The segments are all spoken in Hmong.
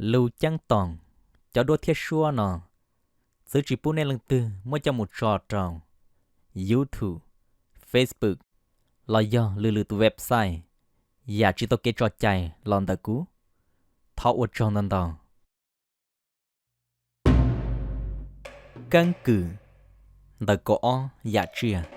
Lus ceeb toom, cov duab thiab suab no, txwv tsis pub nej leej twg muab coj mus tso rau YouTube, Facebook los yog lwm lwm tus website yam tsis tau kev tso cai los ntawm kuv. Thov ua tsaug ntau ntau. Keeb kwm ntawm kaum ob yam tsiaj.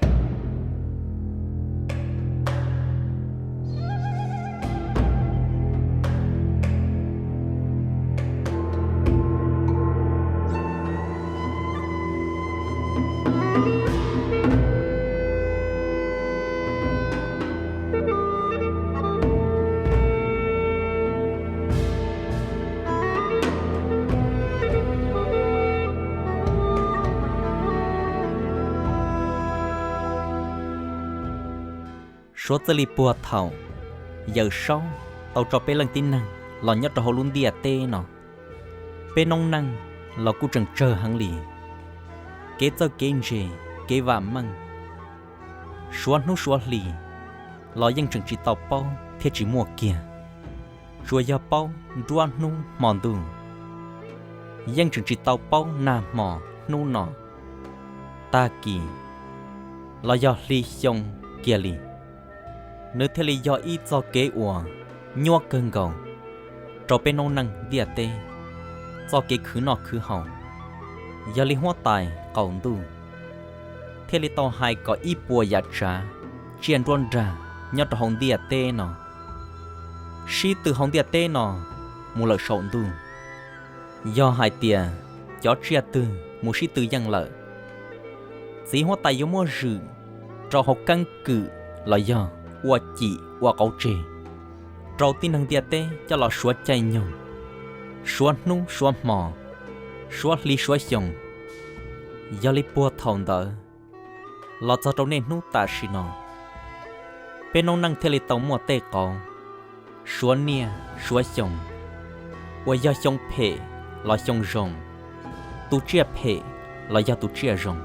Suav txij li puag thaum Yawm Saub tau tso peb leej tib neeg los nyob rau hauv lub ntiaj teb no, peb noob neej los kuj tseem tsawg heev li. Kev txawj kev ntse, kev vam meej, suav hnub suav hlis los yeej tseem tsis tau paub thiab tsis muaj kiag, tsuas yog paub nruab hnub hmo ntuj, yeej tseem tsis tau paub nag hmo hnub no, tag kis los yog hli xyoo kiag li. Nws thiaj li yog ib txoj kev uas nyuaj kawg nkaus rau peb noob neej ntiaj teb txoj kev khwv noj khwv haus. Yog li huab tais qaum ntuj thiaj li tau hais kom ib puas yam tsav tsiaj nruab nrag nyob rau hauv ntiaj teb no sib tw hauv ntiaj teb no mus lawm saum ntuj. Yog hais tias cov tsiaj twg mus sib tw yeej lawm, txiv huab tais yuav muab zwm rau hauv keeb kwm los yog ua cim ua qauv tseg rau tib neeg ntiaj teb coj los suav caij nyoog, suav hnub suav hmo, suav hli suav xyoo. Yog li puag thaum ntawd los txog rau niaj hnub tam sim no, peb noob neej thiaj li tau muaj tej qauv suav niaj suav xyoo, uas yog xyoo phem los xyoo zoo, tus tsiaj phem los yog tus tsiaj zoo.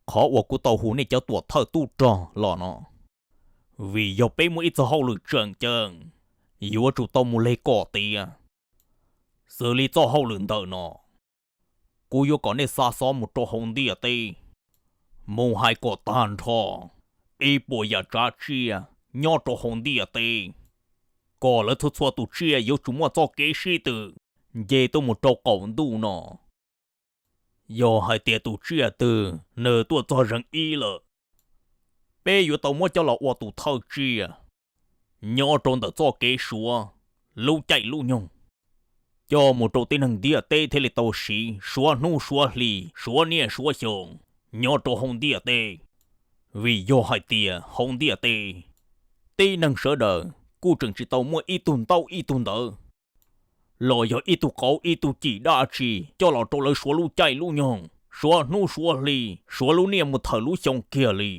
Qhov uas kuv tau hu nej cov tuam thawj tub rog los no, vim yog peb muaj ib txoj hauj lwm tseem ceeb yuav tsum tau mus leg kom tiav. Xws li txoj hauj lwm ntawm no, kuv yuav kom nej xa xov mus rau hauv ntiaj teb, mus hais kom tag nrho ib puas yam tsav tsiaj nyob rau hauv ntiaj teb, kom lawv txhua txhua tus tsiaj yuav tsum muaj txoj kev sib tw nce tuaj mus rau qaum ntuj no. Yog hais tias tus tsiaj twg nws tuaj txog zeeg ib lawm, peb yuav tau muab coj los ua tus thawj tsiaj nyob rau ntawm txoj kev suav lub caij lub nyoog, coj mus rau tib neeg ntiaj teb thiaj li tau siv suav hnub suav hli, suav niaj suav xyoo nyob rau hauv ntiaj teb. Vim yog hais tias hauv ntiaj teb, tib neeg sawv daws kuj tseem tsis tau muaj ib tug ntaub ib tug ntawv los yog ib tug qauv ib tug cim dab tsi coj los rau lawv suav lub caij lub nyoog, suav hnub suav hli, suav lub niaj mus thawm lub xyoo kiag li.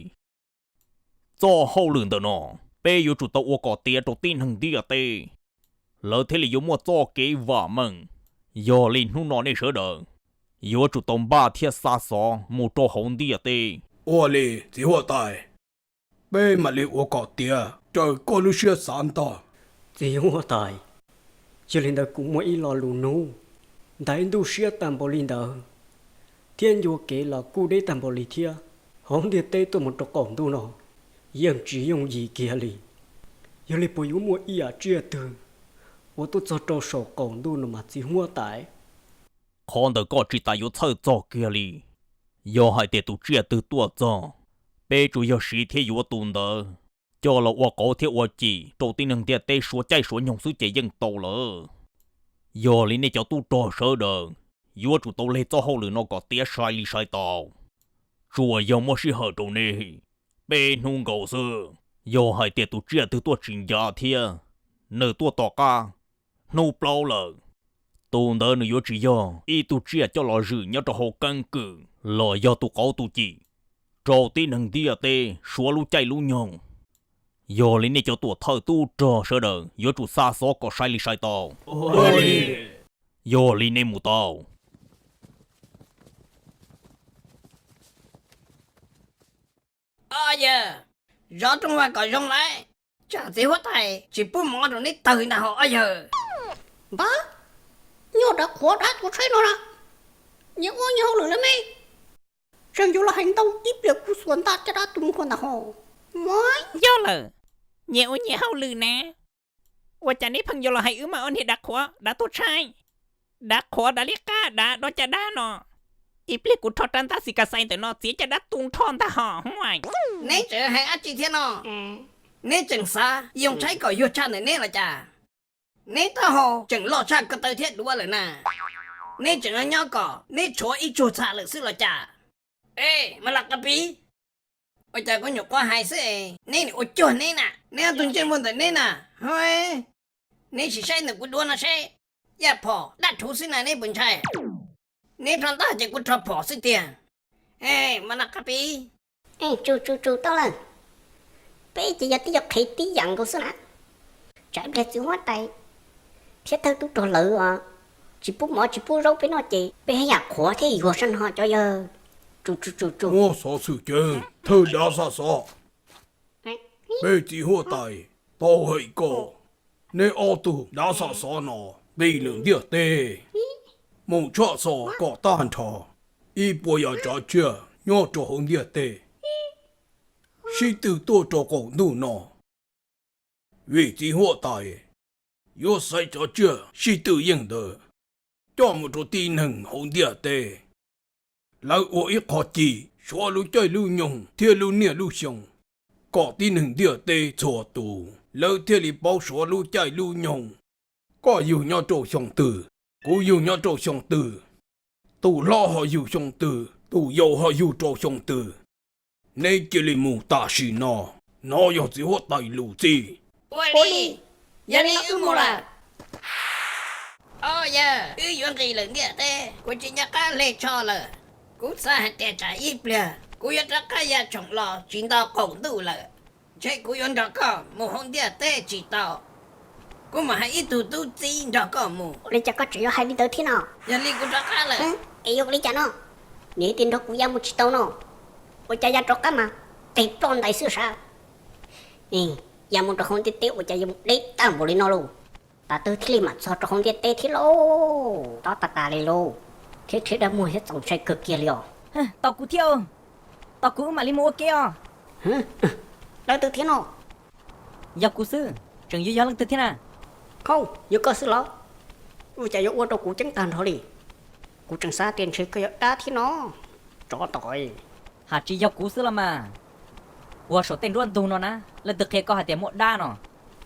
Txoj hauj lwm ntawm no peb yuav tsum tau ua kom tiav rau tib neeg ntiaj teb, lawv thiaj li yuav muaj txoj kev vam meej. Yog li hnub no nej sawv daws yuav tsum tau npaj thiab xa xov mus rau hauv ntiaj teb. Ua li txiv huab tais, peb mam li ua kom tiav raws koj lub siab xav ntag. Txiv huab tais, yog li ntawd kuv muaj ib lo lus nug. Ntaiv ntuj siab tag npaum li ntawd, thiab ncua kev los kuj deb tag npaum li thiab, hauv ntiaj teb tuaj mus rau qaum ntuj no yeej tsis yooj yim kiag li. Yog li puas yuav muaj ib yam tsiaj twg uas tuaj txog rau saum qaum ntuj no mas txiv huab tais? Qhov ntawd koj tsis tas yuav txhawj txog kiag li. Yog hais tias tus tsiaj twg tuaj txog, peb tsuas yog siv thiab yuav tus ntawd coj los ua qauv thiab ua cim rau tib neeg ntiaj teb suav caij suav nyoog xwb ces yeej tau lawm. Yog li nej cov tub rog sawv daws yuav tsum tau leg txoj hauj lwm no kom tiav sai li sai tau. Tsuas yog muaj sij hawm rau nej peb hnub nkaus xwb. Yog hais tias tus tsiaj twg tuaj tsis ncav thiab, nws tuaj tom qab hnub plaub lawm. Tus ntawd nws yuav tsis yog ib tug tsiaj coj los zwm nyob rau hauv keeb kwm los yog tus qauv tus cim rau tib neeg ntiaj teb suav lub caij lub nyoog. Yog li nej cov tuam thawj tub rog sawv daws yuav tsum xa xov kom sai li sai tau. Yog li nej mus tau. Yawg, zov rooj vag kom zoo lawm, tsam txiv huab tais tsis pub mov rau neb tawg ntag hos ob yawg. Npawg, nyuag dav qhuav dab tuag tshaib no na, nyias ua nyias hauj lwm lawm me. Tseem yuav los hais ntau ib pliag kuv xuas ntaj caj dab tu nrho ntag hos. Yog lawm, nyias ua nyias hauj lwm na. Ua cas neb pheej yuav los hais wb mas ob niag dav qhuav dav tuag tshaib, dav qhuav dav liab qab dav dob caj dab no. Ib pliag kuv rho rab ntaj xis kas xais ntawm no txiav caj dab tu nrho ntag hos Huaj. Neb tseem hais dab tsi thiab no? Neb tseem xav yoo tshaib kom yuag tshaj ntawm neb los cas? Neb taub hau tseem loj tshaj ko taw thiab duav lawm na. Neb tseem nyob kom neb tshuav ib tsuag txha lawm xwb los cas? E, mas las qas piv, ua cas kuv nyuam qhuav hais xwb es neb nim ua cuag neb na? Neb ob tug ntsej muag ntawm neb na, neb sim saib ntawm kuv duav no seb, yaj phom daj rhuv xwb na neb puas ntshai? Neb rho ntaj ces kuv rho phom xwb tiag. E, mas las qas piv, tsu tsu tsu tau lawm, peb ces yog tib yog qhev tib yam nkaus xwb na. Tsam ib pliag txiv huab tais thiab thawj tub rog lawv tsis pub mov tsis pub zaub peb noj ces peb haj yam qhuav thiab yuag sab no cov yawg. Tsu tsu tsu tsu. Muaj xov xwm cev thawj dav xa xov. Peb txiv huab tais tau hais kom neb ob tug dav xa xov no nqis lawm ntiaj teb mus tshaj xov kom tag nrho ib puas yam tsav tsiaj nyob rau hauv ntiaj teb sib tw tuaj rau qaum ntuj no. Vim txiv huab tais yuav xaiv cov tsiaj sib tw yeej ntawd coj mus rau tib neeg hauv ntiaj teb. Lawv ua ib qho ci suav lub caij lub nyoog thiab lub niaj lub xyoo, kom tib neeg ntiaj teb txhua tus lawv thiaj li paub suav lub caij lub nyoog. Koj yug nyob rau xyoo twg, kuv yug nyob rau xyoo twg, tus hlob ho yug xyoo twg, tus yau ho yug rau xyoo twg. Neb cia li mus tam sim no, no yog txiv huab tais lus txib. Ua li, yog li wb mus lawm. Ob yawg, wb yuav nqis lawm ntiaj teb, kuv tsis nco qab hle tsho lawm. Kuv xav hais tias tsam ib pliag kuv yuav rov qab ya tshoom los tsis nto qaum ntuj lawm. Ntshe kuv yuav nrog koj mus hauv ntiaj teb tsis tau. Kuv mam hais ib tug tub txib nrog koj mus. Ua li cas koj tseem yuav hais li ntawd thiab no? Yog li kuv rov qab lawm. Es yuav ua li cas no? Nws tias nrog kuv ya mus tsis tau no. Ua cas ya rov qab mas tes ploj ntais xwb sav. Ya mus rau hauv ntiaj teb ua cas yuav mus deb tag npaum li no lauj? Tav twg thiaj li mam txog rau hauv ntiaj teb thiab lauj? Tob tas tas li lauj, thiab rhiab dab muag thiab txaus ntshai kawg kiag li os. Tos kuv thiab, tos kuv wb mam li mus ua ke os. Leej twg thiab no? Yog kuv xwb, tseem yuav yog leej twg thiab na? Qhov, yog koj xwb los? Ua cas yuav ua rau kuv ceeb tag nrho li? Kuv tseem xav tias ntshe koj yog dab thiab no. Tsov tom. Hais tsis yog kuv xwb los mas. Puag saum tej nruab ntug no na, leej twg qhia koj hais tias muaj dab no?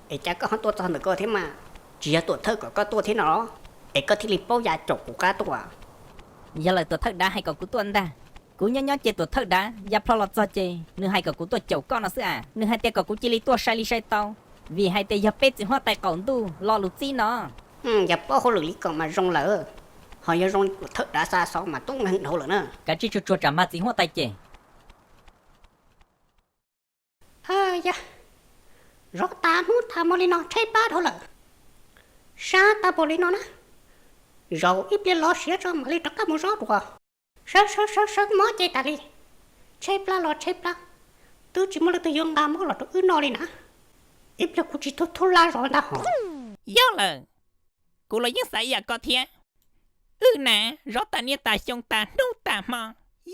Es cas koj ho tuaj txog ntawm koj thiab mas? Tsis yog tuam thawj kom koj tuaj thiab no los? Es koj thiaj li paub ya caum kuv qab tuaj? Yog lawm, tuam thawj dav hais kom kuv tuaj ntag. Kuv nyob nyob ces tuam thawj dav ya plho los txog ces nws hais kom kuv tuaj caum koj no xwb as. Nws hais tias kom kuv cia li tuaj sai li sai tau, vim hais tias yog peb txiv huab tais qaum ntuj lo lus txib no. Yog paub hauj lwm li kom mas zoo lawm, ho yog zoo li tuam thawj dav xa xov mas tub nkeeg dhau lawm na. Kav tsij tsuag tsuag tsam mag txiv huab tais ces. Yog, zov tas hnub tas hmo li no tshaib plab dhau lawm. Sab tas npaum li no na, zaum ib pliag los siav tso mam li rov qab mus zov dua. Sawv sawv sawv sawv mob ces tas li. Tshaib plab los tshaib plab, twb tsis muaj leej twg yuav nqa mob los rau wb noj li na. Ib pliag kuv tsis thub thub lab zov ntag hos. Yog lawm, kuv los yeej xav ib yam koj thiab. Wb na, zov tas niaj tas xyoo tas hnub tas hmo,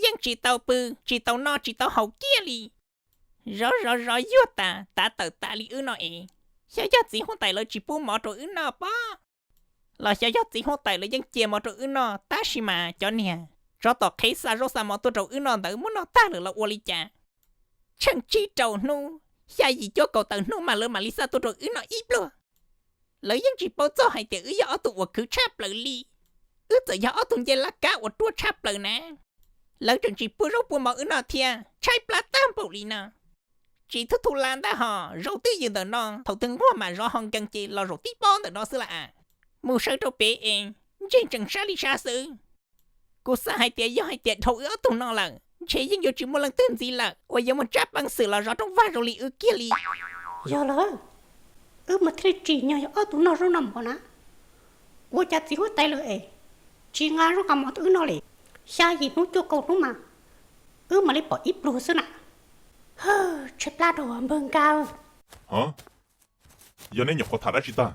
yeej tsis tau pw, tsis tau noj tsis tau haus kiag li. Zov zov zov yuag tas tav tawm tas li wb no es, xyov yog txiv huab tais lawv tsis pub mov rau wb noj pob, los xyov yog txiv huab tais lawv yeej cia mov rau wb noj tab sis mas cov niag tsov tom qhev xa zaub xa mov tuaj rau wb noj ntawd muab noj tag lawm los ua li cas. Tsheej tsib rau hnub, xya yim cuaj kaum tawm hnub mas lawv mam li xa tuaj rau wb noj ib pluag. Lawv yeej tsis paub txog hais tias wb yog ob tug uas khwv tshaj plaws li. Wb txawm yog ob tug ncej laj kab uas ruaj tshaj plaws na, lawv tseem tsis pub zaub pub mov wb noj thiab, tshaib plab tag npaum li no. Tsis thub thu la ntag hos, zaum twj ywm ntawm no, thaum twg nquag mam zov ho nkees ces los zaum tib pob ntawm no xwb lawm. Mus sawv rau pem es ntsej tseem sab li sab xwb. Kuv xav hais tias yog hais tias dhau wb ob tug no lawm, ntshe yeej yuav tsis muaj leej twg ntxiv lawm uas yuav mus tsab peev xwm los zov rooj vag zoo li wb kiag li. Yog lawm, wb mas thiaj li tsim nyog yog ob tug noj zaub noj mov na. Ua cas txiv huab tais lawm es tsis nqa zaub nqa mov tuaj wb noj li? Xya yim hnub cuaj kaum hnub mas wb mam li pom ib pluag xwb na. Tshaib plab dhau npawg Nkaj. Yog neb nyuam qhuav tham dab tsi tag?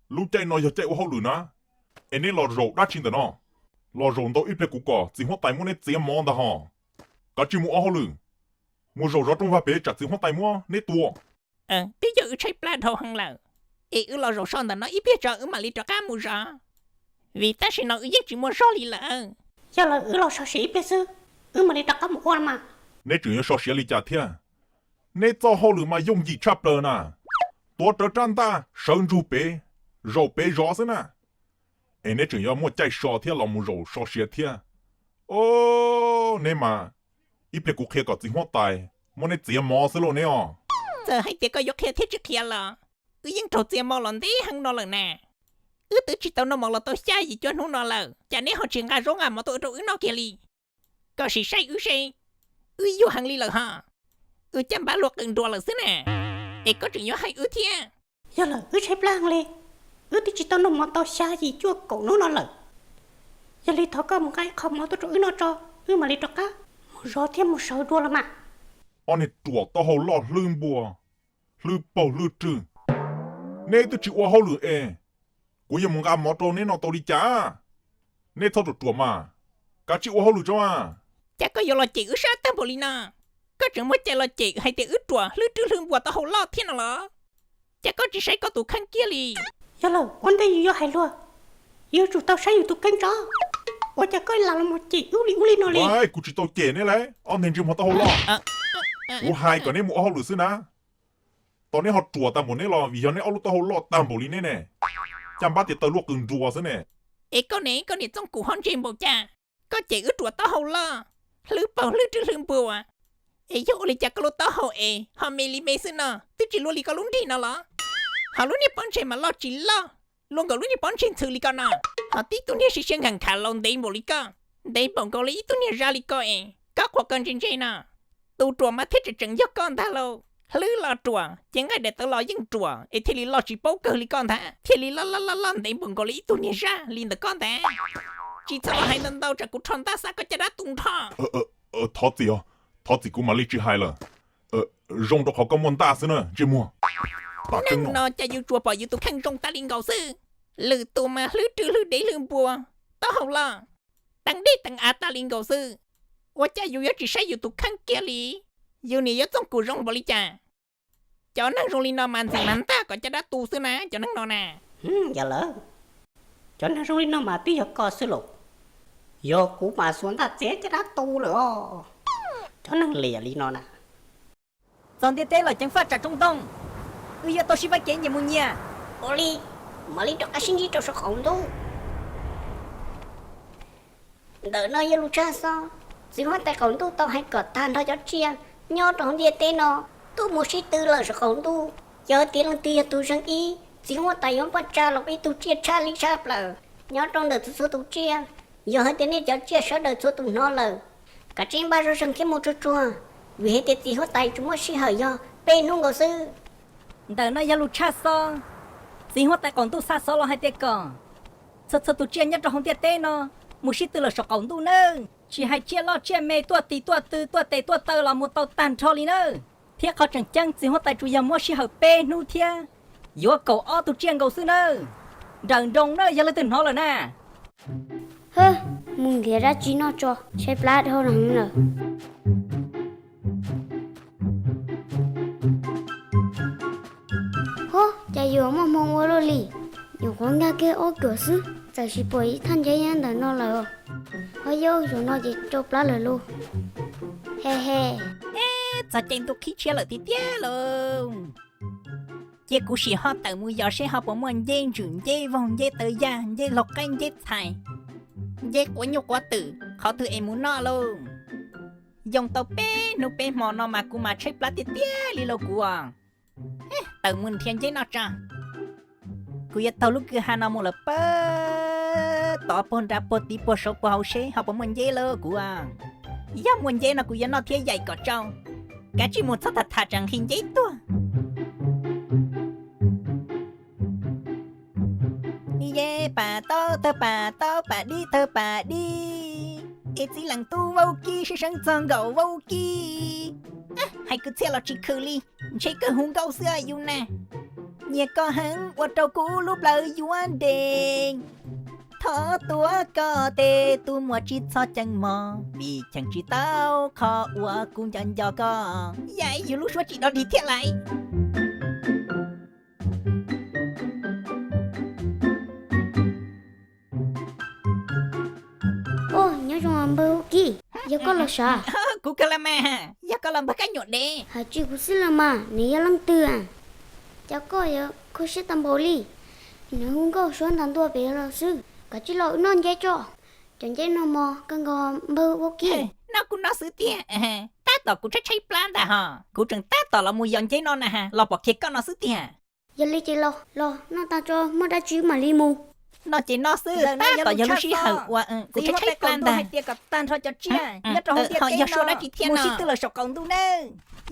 Lub caij no yog caij ua hauj lwm na, es neb los zaum dab tsi ntawm no? Los zaum ntau ib pliag kuv kom txiv huab tais muab neb txiav mov ntag hos. Kav tsij mus ua hauj lwm, mus zaum zov rooj vag pem tsam txiv huab tais muab neb tua. Twb yog wb tshaib plab dhau heev lawm, es wb los zaum so ntawm no ib pliag tso wb mam li rov qab mus zov, vim tam sim no wb yeej tsis muaj zog li lawm. Yog lawm wb los so siav ib pliag xwb, wb mam li rov qab mus ua mas. Neb tseem yuav so siav li cas thiab? Neb txoj hauj lwm mas yooj yim tshaj plaws na, tuav rawv rab ntaj sawv ntsug pem, zaum pem zov xwb na. Es neb tseem yuav muaj caij so thiab los mus zaum so siav thiab? O, neb mas, ib pliag kuv qhia kom txiv huab tais muab neb txiav mov xwb lauj neb os. Txawm hais tias koj yuav qhia thiab tsis qhia los wb yeej raug txiav mov los ntev heev no lawm na. Wb twb tsis tau noj mov los tau xya yim cuaj hnub no lawm, cas neb ho tsis nqa zaub nqa mov tuaj ua rau wb noj kiag li? Koj sim saib wb seb, wb yuag heev li lawm hos. Wb caj npab luaj qws nruas lawm xwb na, es koj tseem yuav hais wb thiab? Yog lawm wb tshaib plab heev li, wb twb tsis tau noj mov tau xya yim cuaj kaum hnub no lawm. Yog li thov koj mus nqa ib qho mov tuaj rau wb noj tso, wb mam li rov qab mus zov thiab mus sawv dua los mas. Ob niag ruam taub hau loj hlwb npua, hlwb paug hlwb rwg, neb twb tsis ua hauj lwm es kuv yuav mus nqa mov rau neb no tau li cas? Neb txhob ruam ruam mas, kav tsij ua hauj lwm tso mas. Cas koj yuav los cem wb sab tag npaum li no? Koj tseem muaj cai los cem hais tias wb ruam hlwb rwg hlwb npua taub hau loj thiab no los? Cas koj tsis saib koj tus kheej kiag li? Yog lawm ua ntej yus yuav hais luag, yuav tsum tau saib yus tus kheej tso. Ua cas koj lam los cem wb li ub li no li? Kuv tsis tau cem neb lauj, ob niag ntsej muag taub hau loj. Kuv hais kom neb mus ua hauj lwm xwb na. Tos neb ho ruam tag npaum neb los vim yog neb ob lub taub hau loj tag npaum li neb ne, caj npab tias taw luaj qws nruas xwb ne. Es koj ne, koj niam Txooj Kum ho ntse npaum cas, koj cem wb ruam taub hau loj, hlwb paug hlwb rwg hlwb npua, es yog ua li cas koj lub taub hau es ho me li me xwb no, twb tsis luaj li koj lub nrig no los? Ho lub niag pob ntseg mas loj tsis loj, luaj nkaus lub niag pob ntseg ntxhw li koj no. Ho tib tug niag siab siab nkhav nkhav laus ntev npaum li koj, ntev npaum nkaus li ib tug niag zaj li koj es koj qhuas koj ntse ntse no. Tus ruam mas thiaj tseem tseem yog koj ntag lauj. Hlwb los ruam, ces nqaij daim tawv los yeej ruam es thiaj li loj tsis paub kawg li koj ntag, thiaj li loj loj loj loj ntev npaum nkaus li ib tug niag zaj li ntawm koj ntag. Tsis txhob los hais ntau ntau tsam kuv rho ntaj xa koj caj dab tu nrho. Thov txim, thov txim, kuv mam li tsis hais lawm. Zoo rau qhov koj muaj ntaj xwb na ntsej muag. Neeg no cas yus tsuas pom yus tus kheej zoo tas li nkaus xwb. Lwm tus mas hlwb rwg hlwb dev hlwb npua, taub hau loj, teev dej teev av tas li nkaus xwb. Ua cas yus yuav tsis saib yus tus kheej kiag li? Yus niam yuav Txooj Kum zoo npaum li cas? Cov neeg zoo li no mas ntxim mas ntaj kom caj dab tu xwb na cov neeg no na. Yog lawm, cov neeg zoo li no mas twb yog koj xwb los. Yog kuv mas xuas ntaj txiav caj dab tu lawm os. Cov neeg liam li no na. Txog ntiaj teb los ceev faj tsam rooj ntoo, wb yuav tau sib faib kev nyias mus nyias. Ua li, mam li rov qab sib ntsib rau saum qaum ntuj. Ntawm no yog lus tshaj xov, txiv huab tais qaum ntuj tau hais kom tag nrho cov tsiaj nyob rau hauv ntiaj teb no tuaj mus sib tw lawm saum qaum ntuj. Yog tias leej twg yog tus zeeg ib, txiv huab tais yuav npaj tsa los ib tug tsiaj tshaj li tshaj plaws nyob rau ntawm txhua txhua tus tsiaj. Yog hais tias nej cov tsiaj sawv daws txhua tus hnov lawm, kav tsij npaj zog zeeg thiab mus tsuag tsuag, vim hais tias txiv huab tais tsuas muaj sij hawm yog peb hnub nkaus xwb. Ntawm no yog lus tshaj xov, txiv huab tais qaum ntuj xa xov los hais tias kom txhua txhua tus tsiaj nyob rau hauv ntiaj teb no mus sib tw lawm saum qaum ntuj nawb. Tsis hais tsiaj loj tsiaj me tuaj tis tuaj tw tuaj tes tuaj taw los mus tau tag nrho li nawb. Thiab qhov tseem ceeb txiv huab tais tsuas yog muab sij hawm peb hnub thiab yuav kaum ob tug tsiaj nkaus xwb nawb. Nrawm nroos nawb, yog leej twg hnov lawm na. Hwb, mus nrhiav dab tsi noj tso, tshaib plab dhau heev lawm. Ho, cas yuav muaj hmoo ua luaj li? Nyuam qhuav nkag kiag ob cuam xwb, txawm sis pom ib thaj nceeb nyob ntawm no lawm. Ho yog zaum no ces tsau plab lawm lauj. He he. Txog caij ntuj qhib tshiab lawm tiag tiag lauj. Cia kuv sim ho tawm mus yos seb ho puas muaj nceb ntswm, nceb voog, nceb taw yaj, nceb laug qaib, nceb txhais, nceb quav nyuj quav twm qhov twg es mus noj lauj. Yoo tau peb hnub peb hmo no mas kuv mas tshaib plab tiag tiag li lauj kuv. Tawm mus nrhiav nceb noj tso. Kuv yuav taug lub kwj ha no mus lawm pab tod puag nrad puag tid puag saud puag hauv seb ho puas muaj nceb lauj kuv. Yog muaj nceb no kuv yuav noj thiab yaim kom tsau. Kav tsij mus txhob tham tham tsam nqhis nceb tuag. Ni ye pam taub thawj pam taub pam dib thawj pam dib. Es txiv leej tub vaub kib sib seev txog nkaus vaub kib. Hais kwv txhiaj los tsis khwv li, ntshe kawg hu nkauj xwb yus na. Nyiam koj heev ua rau kuv lub plawv yuav nres. Thov tuav koj tes tus muam tsis txhob ceev mog, vim cheem tsis tau qhov uas kuv nco nco koj. Yam yus lub suab tsis dog dig thiab lais. Nyob zoo npawg Vaub Kib, yog koj los sav? Kuv kawg los mas, yog koj los npawg Kab Nyuam Dev? Hais tsis kuv xwb los mas, nws yog leej twg a? Cas koj yuav kho siab tag npaum li? Nws hu nkauj suab ntag ntua pem los xwb, kav tsij los wb noj nceb tso. Cov nceb no mos kawg nkaus npawg Vaub Kib. Noj kuj noj xwb tiag, tab tom kuv tshaib tshaib plab ntag hos, kuv tseem tab tom los mus yos nceb noj na has los pom kiag koj no xwb tiag. Yog li ces los los noj tag tso, muaj dab tsi mam li mus. Noj ces noj xwb, tab tom yog lub sij hawm uas kuv tshaib tshaib plab ntag. Hais tias kom tag nrho cov tsiaj nyob rau hauv ntiaj teb no mus sib tw lawm saum qaum ntuj nawb.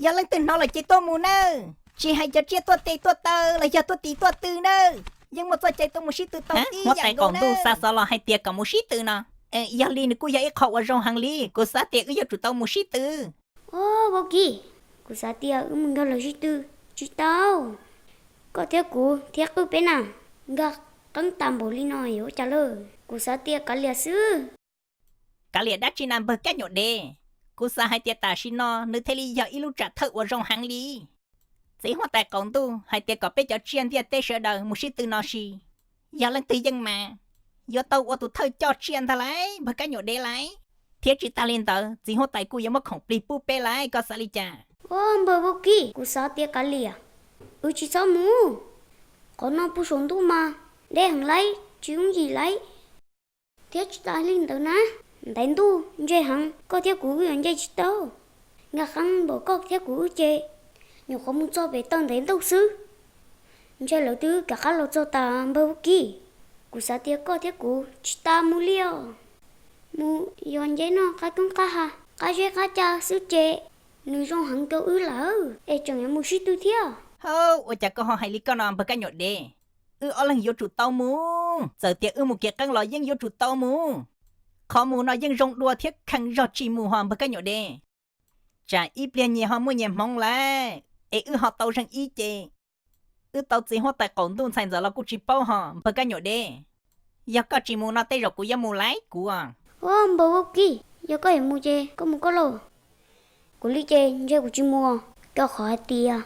Yog leej twg hnov lawm ces tuaj mus nawb, tsis hais cov tsiaj tuaj tes tuaj taw los yog tuaj tis tuaj tw nawb, yeej muaj txoj cai tuaj mus sib tw tau tib yam nkaus nawb. Xa xov los hais tias kom mus sib tw no, yog li nws kuj yog ib qho uas zoo heev li, kuv xav tias wb yuav tsum tau mus sib tw. Au Vaub Kib, kuv xav tias wb mus nrog lawv sib tw tsis tau. Koj thiab kuv thiab qwj peb na, nkag qeeb tas npaum li no yuav ua cas lawm? Kuv xav tias kav liam xwb. Kav liam dab tsi na npawg Kab Nyuam Dev? Kuv xav hais tias tam sim no nws thiaj li yog ib lub tsam thawj uas zoo heev li. Txiv huab tais qaum ntuj hais tias kom peb cov tsiaj ntiaj teb sawv daws mus sib tw no si, yog leej twg yeej mas, yuav tau ua tus thawj coj tsiaj ntag lauj npawg Kab Nyuam Dev lauj. Thiab tsis tas li ntawd txiv huab tais kuj yuav muab khoom plig pub peb lauj, koj xav li cas? Au npawg Vaub Kib, kuv xav tias kav liam, wb tsis txhob mus. Qhov no puag saum ntuj mas deb heev lauj, tsis yooj yim lauj. Thiab tsis tas li ntawd na, ntev ntuj ntse heev, koj thiab kuv wb yuav nce tsis tau. Nkag qeeb npaum koj thiab kuv wb ces, nyuam qhuav mus txog pem taw ntev ntuj xwb, ntshe lawv twb kav qab los txog tas npawg Vaub Kib. Kuv xav tias koj thiab kuv tsis tas mus li os. Mus yos nceb noj qab koob qab ha, qab zeb qab ca xwb ces nws zoo heev rau wb lawm es tseem yuav mus sib tw thiab. Hawb, ua cas koj ho hais li koj no npawg Kab Nyuam Dev? Wb ob leeg yuav tsum tau mus, txawm tias wb mus kev qeeb los yeej yuav tsum tau mus. Qhov mus no yeej zoo dua thiab kheev zog tsis mus hos npawg Kab Nyuam Dev. Tsam ib pliag nyias ho muaj nyias hmoov lawm es wb ho tau zeeg ib ce. Wb tau txiv huab tais qaum ntuj ntxhais ntxawm los kuj tsis paub hos npawg Kab Nyuam Dev. Yog koj tsis mus no tej zaum kuv yuav mus lauj kuv. Au npawg Vaub Kib, yog koj yuav mus ces koj mus koj lauj. Kuv li ces ntshe kuv tsis mus, rau qhov hais tias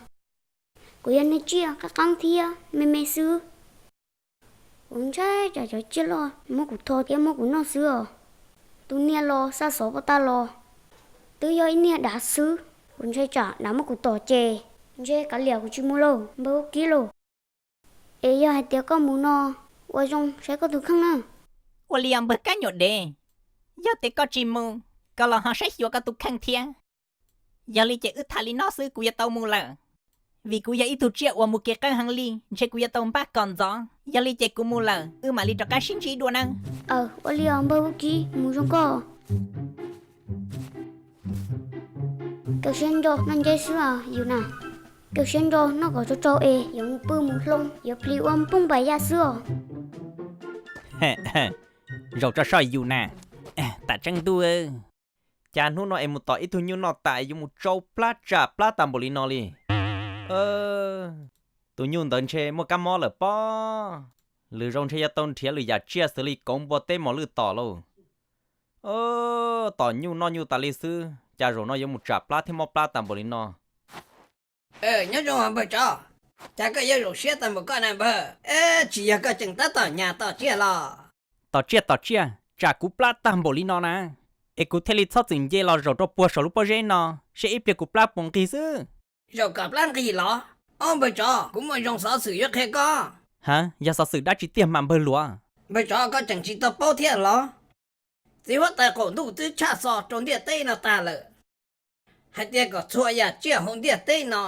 kuv yog niag tsiaj qab qeeb thiab me me xwb. Kuv ntshai tsam cov tsiaj loj muab kuv tho thiab muab kuv noj xwb os. Tus niag los xa xov pov tag los twb yog ib niag dav xwb, kuv ntshai tsam dav muab kuv tom ces ntshe kav liam kuv tsis mus lauj npawg Vaub Kib lauj. Es yog hais tias koj mus no, ua zoo saib koj tus kheej na. Ua li os npawg Kab Nyuam Dev, yog tias koj tsis mus, koj los ho saib xyuas koj tus kheej thiab. Yog li ces wb tham li no xwb kuv yuav tau mus lawm, vim kuv yog ib tug tsiaj uas mus kev qeeb heev li, ntshe kuv yuav tau npaj kom ntxov. Yog li ces kuv mus lawm, wb mam li rov qab sib ntsib dua nawb. Aw, ua li os npawg Vaub Kib, mus zoo koj. Kawg siab ntso noj nceb xwb os yus na. Kawg siab ntso noj kom tsau tsau es yuav mus pw mus hloov, yuav plis ua npoob npais yaj xwb os. Zaum tso soj yus na, tam tseeb ntuj, cas hnub no es mus tom ib tug nyuj noj tas yuav mus tsau plab tsam plab tas npaum li no li. Tus nyuj ntawd ntshe muaj kab mob lawm pob. Lwm zaus ntshe yuav tau nrhiav lwm yam tsiaj xws li kauv, npua, teb, mos lwj tom lauj. Tom nyuj noj nyuj tas li xwb, cas zaum no yuav mus tsam plab thiab mob plab tas npaum li no. Nyob zoo npawg tsov, cas koj yuav zoo siab tag npaum koj na npawg? Tsis yog koj tseem tab tom nyas tom tsiaj los? Tom tsiaj tom tsiaj, tsam kuv plab tag npaum li no na, es kuv thiaj li txhob txwm nce los zaum rau puag saum lub pob zeb no, seb ib pliag kuv plab puas nqig xwb. Zaum kom plab nqig los? Ob npawg tsov, kuv muaj zoo xov xwm yuav qhia koj. Ha, yog xov xwm dab tsi tiag mas npawg hluas? Npawg tsov, koj tseem tsis tau paub thiab los? Txiv huab tais qaum ntuj twb tshaj xov rau ntiaj teb no tag lawm. hais tias kom txhua yam tsiaj hauv ntiaj teb no,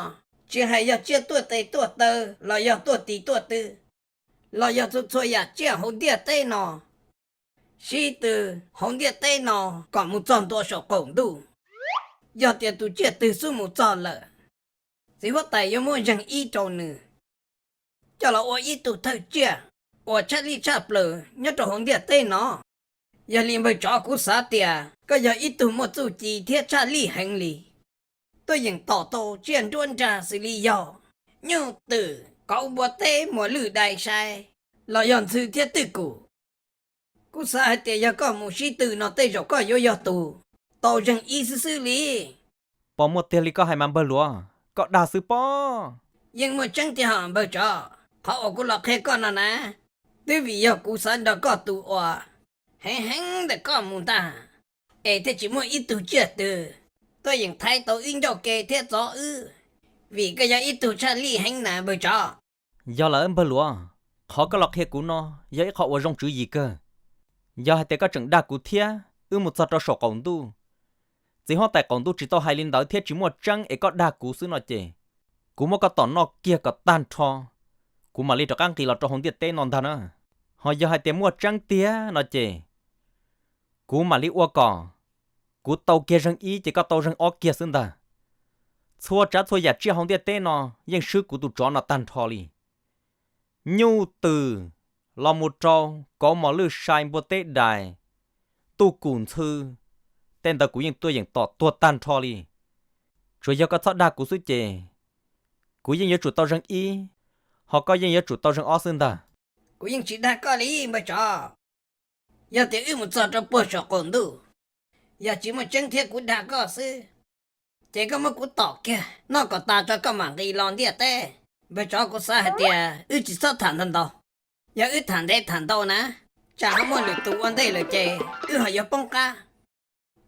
tsis hais yog tsiaj tuaj tes tuaj taw los yog tuaj tis tuaj tw, los yog txhua txhua yam tsiaj hauv ntiaj teb no, sib tw hauv ntiaj teb no kom mus txog ntua saum qaum ntuj. Yog tias tus tsiaj twg xub mus txog lawm, txiv huab tais yuav muab zeeg ib rau nws, coj los ua ib tug thawj tsiaj uas tshaj lij tshaj plaws nyob rau hauv ntiaj teb no. Yog li npawg tsov, kuv xav tias koj yog ib tug muaj txuj ci thiab tshaj lij heev li, tuaj yeem tom tau tsiaj nruab nrag xws li yog nyuj twm, kauv, npua teb, muas lwj, dai, sai, los yog ntxhw thiab twj kum. Kuv xav hais tias yog koj mus sib tw no tej zaum koj yuav yog tus tau zeeg ib xwb xwb li. Pom muaj tiag li koj hais mas npawg luav, koj dag xwb pob. Yeej muaj tseeb tiag hos npawg tsov. Qhov uas kuv los qhia koj no na, twb vim yog kuv xav nrog koj tus uas heev heev ntawm koj mus ntag, es thiaj tsis muaj ib tug tsiaj twg tuaj yeem thaiv tau wb ncauj ke thiab txov wb, vim koj yog ib tug tshaj lij heev na npawg tsov. Yog lawm npawg luav, qhov koj los qhia kuv no yog ib qho uas zoo tswv yim kawg. Yog hais tias koj tseem dag kuv thiab wb mus txog rau saum qaum ntuj, txiv huab tais qaum ntuj tsis tau hais li ntawd thiab tsis muaj tseeb es koj dag kuv xwb no ces, kuv muab koj tom noj kiag kom tag nrho, kuv mam li rov qab nqis los rau hauv ntiaj teb no ntag na. Ho yog hais tias muaj tseeb tiag no ces, kuv mam li ua kom kuv tau kiag zeeg ib ces koj tau zeeg ob kiag xwb ntag. Txhua tsav txhua yam tsiaj hauv ntiaj teb no yeej swb kuv tus tsov no tag nrho li. Nyuj twm los mus rau kauv, mos lwj, sai, npua teb, dais, tuj kum, ntxhw, tej ntawd kuv yeej tuaj yeem tom tuag tag nrho li. Tsuas yog koj txhob dag kuv xwb ces kuv yeej yuav tsum tau zeeg ib, ho koj yeej yuav tsum tau zeeg ob xwb ntag. Kuv yeej tsis dag koj li npawg tsov. Yog tias wb mus txog rau puag saum qaum ntuj, yog tsis muaj tseeb thiab kuv dag koj xwb, ces koj muab kuv tom kiag noj kom tas tso koj mam nqis los ntiaj teb. Npawg tsov, kuv xav hais tias wb tsis txhob tham ntau ntau. Yog wb tham ntev tham ntau na, tsam ho muaj lwm tus ua ntej lawm ces wb ho yuav poob qab.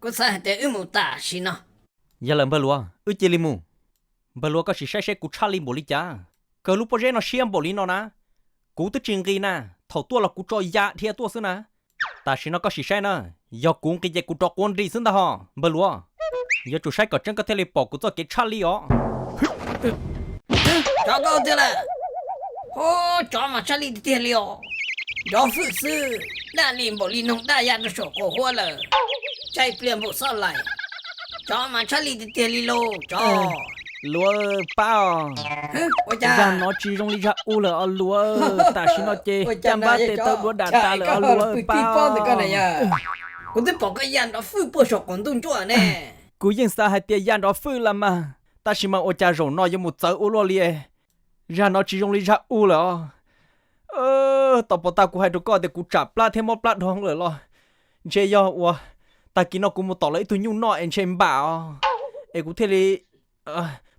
Kuv xav hais tias wb mus tam sim no. Yog lawm npawg luav, wb cia li mus. Npawg luav, koj sim saib seb kuv tshaj lij npaum li cas. Kawg lub pob zeb no siab npaum li no na, kuv twb tsis nqis na, thaum tuaj los kuv tso ya dhia tuaj xwb na. Tam sim no koj sim saib na, yog kuv nqis ces kuv rov quav nris xwb ntag hos npawg luav. Yuav tsum saib kom tseeb koj thiaj li pom kuv txoj kev tshaj lij os. Tsov, koj tiag lawm. Ho, tsov mas tshaj lij tiag tiag li os. Nrov fwj xwb, daj li npaum li noog daj ya rau saum qaum huab lawm. Tsaij pliag npaum xob laim. Tsov mas tshaj lij tiag tiag li lauj tsov. Luav pab os, ua cas zag no tsis zoo li zag u lawm os luav. Tam sim no ces caj npab tes taw duav dam tas lawm os luav pab os. Kuv twb pom koj ya nrov fwj puag saum qaum ntuj ntsuab ne. Kuv yeej xav hais tias ya nrov fwj las mas, tab sis mas ua cas zaum no yuav mus txawv ua luaj li. Zag no tsis zoo li zag u lawm os. Tau pom tag kuv hais rau koj tias kuv tsam plab thiab mob plab dhau lawm los ntshe yog uas tag kis no kuv mus tom lawv ib tug nyuj noj es ntshe npam os, es kuv thiaj li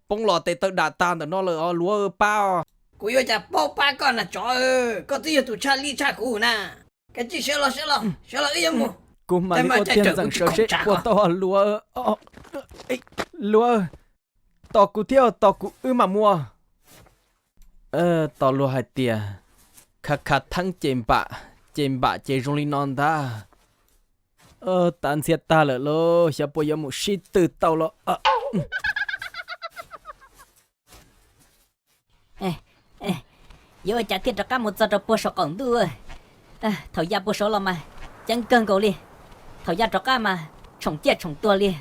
poob los tes taw dam tas ntawm no lawm os luav pab os. Kuv yuav cas paub pab koj na tsov, koj twb yog tus tshaj lij tshaj kuv na. Kav tsij sawv los, sawv los, sawv los wb yuav mus. Kuv mam li ua tiag ntxeem sawv seb puas tau luav. Luav, tos kuv thiab tos kuv wb mam mus. Tos luag hais tias khav khav theeb ces npam, ces npam ces zoo li no ntag. Tav ntxhiab tag lawm lauj, xyov puas yuav mus sib tw tau los. Yuav ua cas thiaj rov qab mus txog rau puag saum qaum ntuj. Thaum ya puag saud los mas ceev kawg nkaus li, thaum ya rov qab mas tshoom ciaj tshoom tuag li.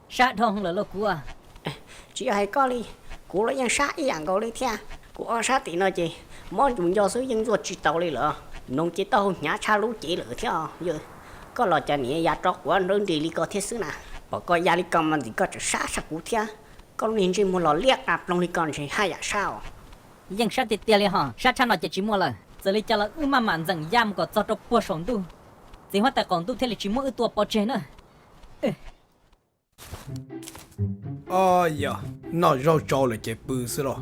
Sab dhau lawm lauj kuv. Tsis yog hais koj li, kuv los yeej sab ib yam nkaus li thiab. Kuv ob sab tim no ces mob ncus nco xwb yeej ntxuaj tsis tau li lawm. Noog ces taub hau hnyav tshaj lub cev lawm thiab. Koj los cas niam ya rov quav nrawv nris li ko thiab xwb na? Pom koj ya li ko mas ntxim koj tseem sab tshaj kuv thiab. Koj lub niag ntsej muag los liab qa ploog li ko ntshe haj yam sab os. Yeej sab tiag tiag li hos, sab tshaj no ces tsis muaj lawm. Txawm li cas los wb maj mam ntxeem ya mus kom txog rau puag saum ntuj, txiv huab tais qaum ntuj thiaj li tsis muab wb tua pov tseg na. Ob yog, noj zaub tsau lawm ces pw xwb los.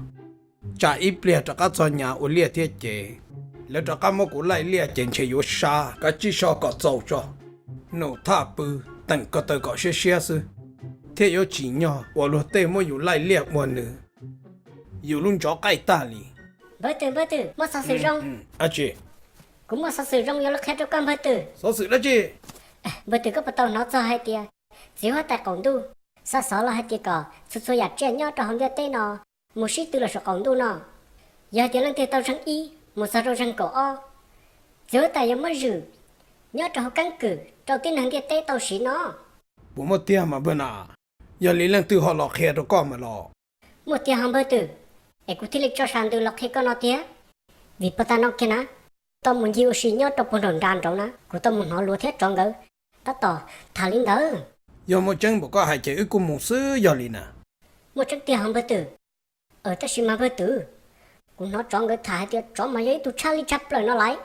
Tsam ib pliag rov qab txog nyav ua liaj thiab ces lawv rov qab muab kuv laij liaj ces ntshe yuav sab. Kav tsij so kom txaus tso. Num thaj pw, teem ko taw kom siab siab xwb, thiaj yuav tsim nyog uas luag tej muab yus laij liaj ua nws. Yus lub ntov qaij tag li. Npawg twm, npawg twm, muaj xov xwm zoo. Dab tsi? Kuv muaj xov xwm zoo yuav los qhia rau koj npawg twm. Xov xwm dab tsi? Npawg twm, koj puas tau hnov txog hais tias txiv huab tais qaum ntuj Xa xov los hais tias kom txhua txhua yam tsiaj nyob rau hauv ntiaj teb no mus sib tw los saum qaum ntuj no. Yog hais tias leej twg tau zeeg ib mus txog rau zeeg kaum ob, txiv huab tais yuav muab zwm nyob rau hauv keeb kwm rau tib neeg ntiaj teb tau siv no. Puas muaj tiag mas npawg nam? Yog li leej twg ho los qhia rau koj mas los? Muaj tiag ho npawg twm, es kuv thiaj li tso sas ntws los qhia koj no tiag. Vim puag ta no kiag na, kuv tau mus ncig ua si nyob rau puag nraum nra nraud na, kuv tau mus hnov luav thiab tsov nkawd tab tom tham li ntawd. Yog muaj tseeb npaum koj hais ces wb kuj mus xwb yog li na. Muaj tseeb tiag ho npawg twm. Tab sis mas npawg twm, kuv hnov tsov nkawd tham hais tias tsov mas yog ib tug tshaj lij tshaj plaws no lawm.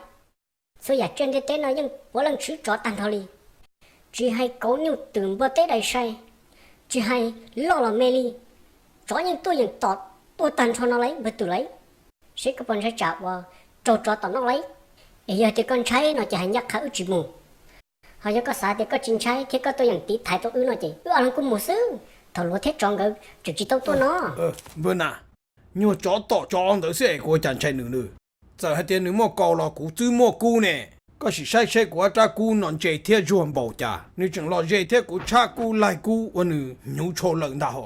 Txhua yam tsiaj ntiaj teb no yeej puav leej tshwv tsov tag nrho li. Tsis hais kauv nyuj twm npua teb dais sai, tsis hais loj los me li, tsov yeej tuaj yeem tom tuaj tag nrho no lawm npawg twm lawm. Seb koj puas ntshai tsam uas raug tsov tom noj lawm? Es yog tias koj ntshai no ces hais ncaj qha wb tsis mus. Ho yog koj xav tias koj tsis ntshai thiab koj tuaj yeem tiv thaiv tau wb no ces wb ob leeg kuj mus xwb, thaum luav thiab tsov nkawd tseem tsis tau tuaj no. Npawg nam, nyuag tsov tom tsov ntawd xwb es kuv ua cas ntshai nws na? Txawm hais tias nws muaj kaus los kuv twb muaj kub ne. Koj sim saib seb kuv ob rab kub no ntse thiab zuag npaum cas, nws tseem los ze thiab kuv tshaj kub laig kub ua nws hnyuv tshau lawm ntag ho.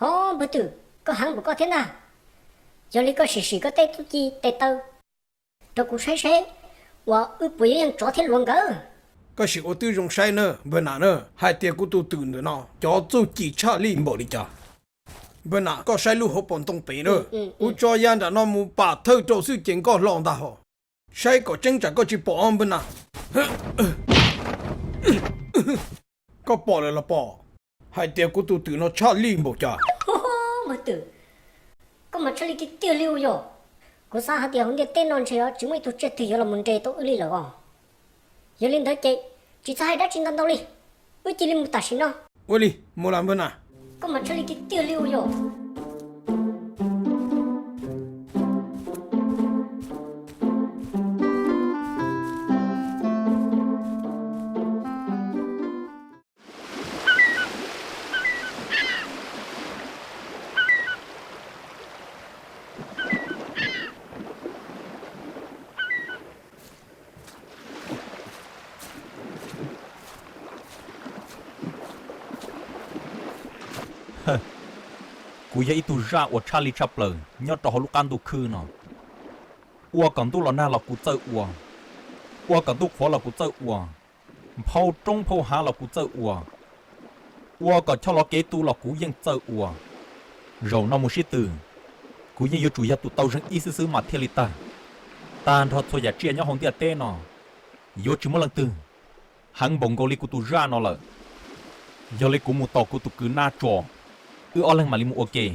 Ho npawg twm, koj heev npaum koj thiab ntag. Yog li koj sim sim koj tej txuj ci tes taw rau kuv saib seb uas wb puas yuav yeej tsov thiab luav nkawd. Koj sim ua tib zoo saib na npawg nam na, hais tias kuv tus twm ntawm no cov txuj ci tshaj lij npaum li cas. Npawg nam, koj saib lub hauv paus ntoo pem na, kuv tso ya nram no mus pam thawj rau xwb ces nkoj hlo ntag ho. Saib kom tseeb tsam koj tsis pom npawg nam. Koj pom lawm los pom? Hais tias kuv tus twm no tshaj lij npaum cas. Npawg twm, koj mas tshaj lij tiag tiag li ua yog. Kuv xav hais tias hauv ntiaj teb no ntshe tsis muaj ib tug tsiaj twg yuav los mus nres tau wb li lawm os. Yog li ntawd ces tsis txhob hais dab tsi ntau ntau li, wb cia li mus tam sim no. Ua li, mus los npawg nam. Koj mas tshaj lij tiag tiag li ua yog. Kuv yog ib tug zaj uas tshaj lij tshaj plaws nyob rau hauv lub qab ntuj khwb no. Ua kom ntuj los nag los kuv txawj ua, ua kom ntuj qhuav los kuv txawj ua, nphau roob nphau hav los kuv txawj ua, ua kom choj lov kev tu los kuv yeej txawj ua. Zaum no mus sib tw, kuv yeej yuav tsum yog tus tau zeeg ib xwb xwb mas thiaj li tag. Tag nrho txhua yam tsiaj nyob hauv ntiaj teb no, yuav tsis muaj leej twg heev npaum nkaus li kuv tus zaj no lawm. Yog li kuv mus tos kuv tus kwv Nab tso, wb ob leeg mam li mus ua ke,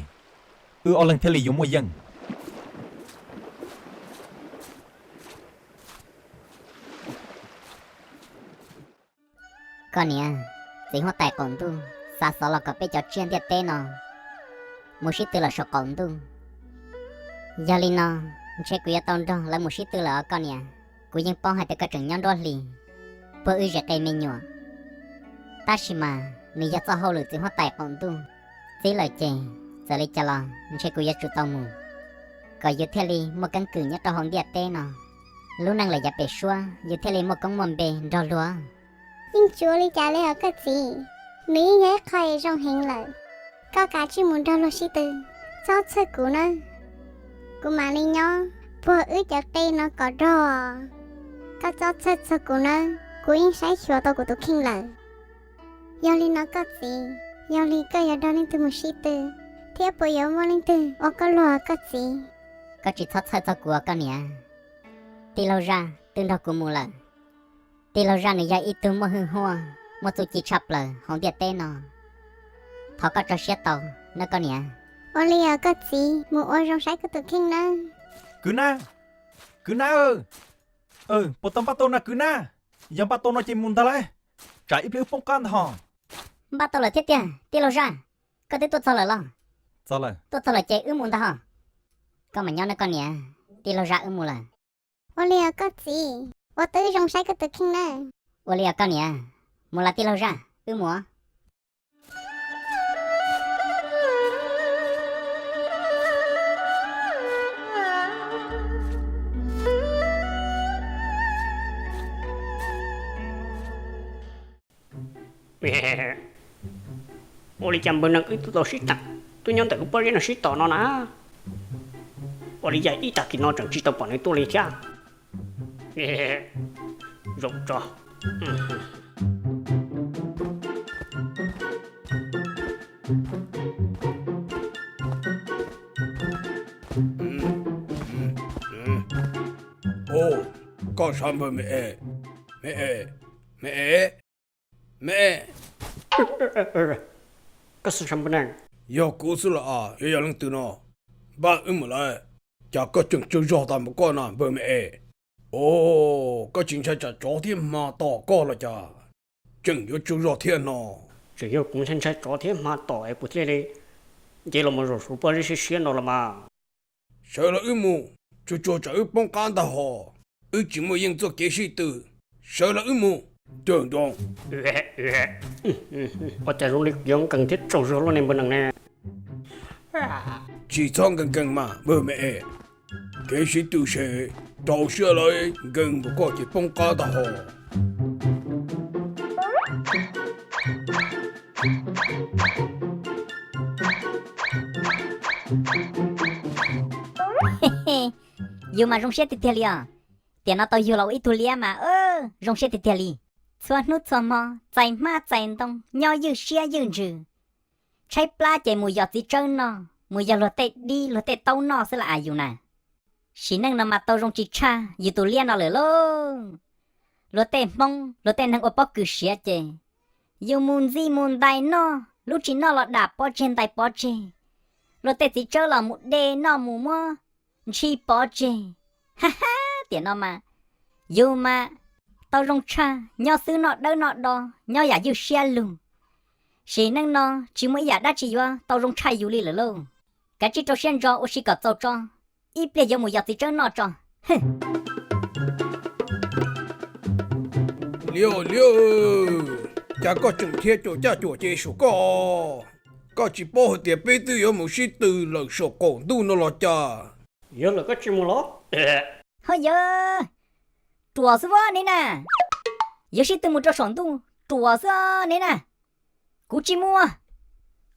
wb ob leeg thiaj li yuav muaj yeej. Koj niam, txiv huab tais qaum ntuj xa xov los kom peb cov tsiaj ntiaj teb no mus sib tw los saum qaum ntuj. Yog li no, ntshe kuv yuav tau nrog lawv mus sib tw lawm os koj niam. Kuv yeej paub hais tias koj tseem nyob nruab hlis puag wb zes qe me nyuam, tab sis mas nws yog txoj hauj lwm txiv huab tais qaum ntuj txib lawm ces txawm li cas los ntshe kuv yuav tsum tau mus, kom yus thiaj li muaj keeb kwm nyob rau hauv ntiaj teb no. Lub neej lawm yav pem suab yus thiaj li muaj koob muaj npe nrog luag. Yeej tsis ua li cas li os koj txiv, nws yeej yog ib qho zoo heev lawm. Koj kav tsij mus nrog luag sib tw, txhob txhawj kuv nawb. Kuv mam li nyob puag wb cov qe no kom rog. Koj txhob txhawj txog kuv nawb, kuv yeej saib xyuas tau kuv tus kheej lawm. Yog li no koj txiv, yog li koj yuav nrog leej twg mus sib tw, thiab puas yuav muaj leej twg ua koj luag koj txiv? Koj tsis txhob txhawj txog kuv os koj niam. Tij laug Zaj twb nrog kuv mus lawm. Tij laug Zaj nws yog ib tug muaj hwj huaj, muaj txuj ci tshaj plaws hauv ntiaj teb no. Thov koj tso siab tau nawb koj niam. Ua li os koj txiv, mus ua zoo saib koj tus kheej nawb. Kwv Nab, kwv Nab, puas tau npaj tau na kwv Nab? Yog npaj tau no ces mus ntag lauj, tsam ib pliag wb poob qab ntag ho. Npaj tau lawm thiab tiag tij laug Zaj, koj twb tuaj txog lawm los? Tuaj txog lawm ces wb mus ntag ho. Koj mam nyob nawb koj niam, tij laug Zaj wb mus lawm. Ua li os koj txiv, ua tib zoo saib koj tus kheej nawb. Ua li os koj niam, mus los tij laug Zaj, wb mus. Ua li cas npawg nees wb twb tau sib teem, twb nyob ntawm lub pob zeb no sib tom no na? Ua li cas ib tag kis no tseem tsis tau pom nws tuaj li thiab? Zaum tso. Koj sav npawg me es, me es, me es, me es. Koj xwb sav npawg nees. Yog kuv xwb los as, yog leej twg no? Npaj wb mus lawm. Cas koj tseem tsaug zog tas npaum koj na npawg me es? Os, koj tsis ntshai tsam tsov thiab hma tom koj los cas? Tseem yuav tsaug zog thiab no. Tseem yog kuv ntshai ntshai tsov thiab hma tom es kuv thiaj li nce los mus zaum saum pob zeb siab siab no los mas. Sawv los wb mus, tsuag tsuag tsam wb poob qab ntag hos. Wb tsis muaj yeej txoj kev sib tw, sawv los wb mus. Ua cas zoo li yuav nkees thiab tsaug zog luaj ne npawg nees ne? Tsis txhob nkees nkees mas npawg me es. Kev sib tw se rau siab lawv nkees npaum koj ces poob qab ntag hos. Yus mas zoo siab tiag tiag li os. Tiam no tau yug los ua ib tug liab mas zoo siab tiag tiag li. Txhua hnub txhua hmo txais hmab txais ntoo nyob ywj siab ywj ntsws. Tshaib plab ces mus yos txiv tsawb noj, mus yog luag tej dib luag tej taub noj xwb las as yus na. Sim neej no mas tau zoo tsis tshaj yus tus liab no lawm lauj. Luag tej hmoob luag tej neeg ua pob kws siav ces yus mus ntxi mus ntais noj, lub tsis noj los dam pov tseg ntais pov tseg. Luag tej txiv tsawb los mus de noj mus muab ntshis pov tseg. Ha ha, tiam no mas yus mas tau zoo tshaj nyob xwb noj dawb noj do, nyob yam ywj siab lug. Sim neej no tsis muaj ib yam dab tsi yuav tau zoo tshaj yus li lawm lauj. Kav tsij rau siab ntso ua si kom txaus tso, ib pliag yuav mus yos txiv tsawb noj tso. Liab liab, cas koj tseem dhia cuam caj cuam ces saum koj? Koj tsis paub hais tias peb twb yuav mus sib tw lawm saum qaum ntuj no los cas? Yog lawm koj tsis mus los? Ho yog, ruam xwb vab neb na. Yuav sib tw mus rau saum ntuj ruam xwb neb na. Kuv tsis mus,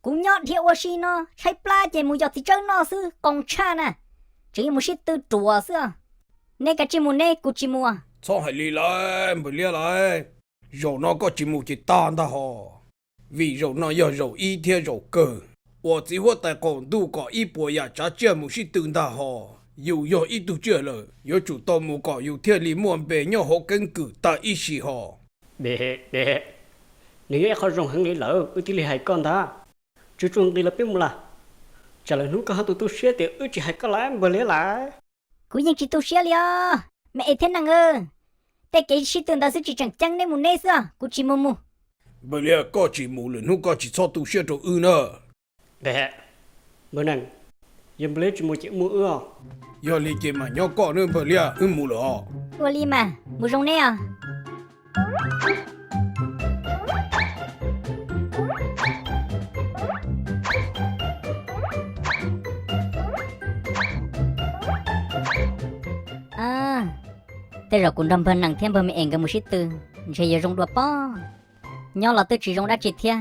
kuv nyob dhia ua si no tshaib plab ces mus yos txiv tsawb noj xwb, qoos tshaj na. Tseem yuav mus sib tw ruam xwb. Neb kav tsij mus neb, kuv tsis mus. Txhob hais li lawm npawg liab lawm. Zaum no koj tsis mus ces tag ntag hos. Vim zaum no yog zaum ib thiab zaum kawg uas txiv huab tais qaum ntuj kom ib puas yam tsav tsiaj mus sib tw ntag hos. Yus yog ib tug tsiaj lawm, yuav tsum tau mus kom yus thiaj li muaj npe nyob hauv keeb kwm tag ib sim hos. Nws yog ib qho zoo heev li lawm wb thiaj li hais koj ntag. Tsuag tsuag nqis los peb mus lawm, tsam lwm hnub koj ho tu tu siab tias wb tsis hais koj lawm npawg liab lawm. Kuv yeej tsis tu siab li os, me es thiab neeg. Tej kev sib tw ntawd xwb tsis tseem ceeb, neb mus neb xwb, kuv tsis mus mus. Npawg liab, koj tsis mus lwm hnub koj tsis txhob tu siab rau wb na. Npawg nees, yog npawg liab tsis mus ces mus wb os. Yog li ces mam nyob koj nawb npawg liab, wb mus lawm os. Ua li mas mus zoo neb os. Tej zaum kuv nrog npawg nees thiab npawg me es nkawd mus sib tw, ntshe yuav zoo dua pob. Nyob los twb tsis zoo dab tsi thiab,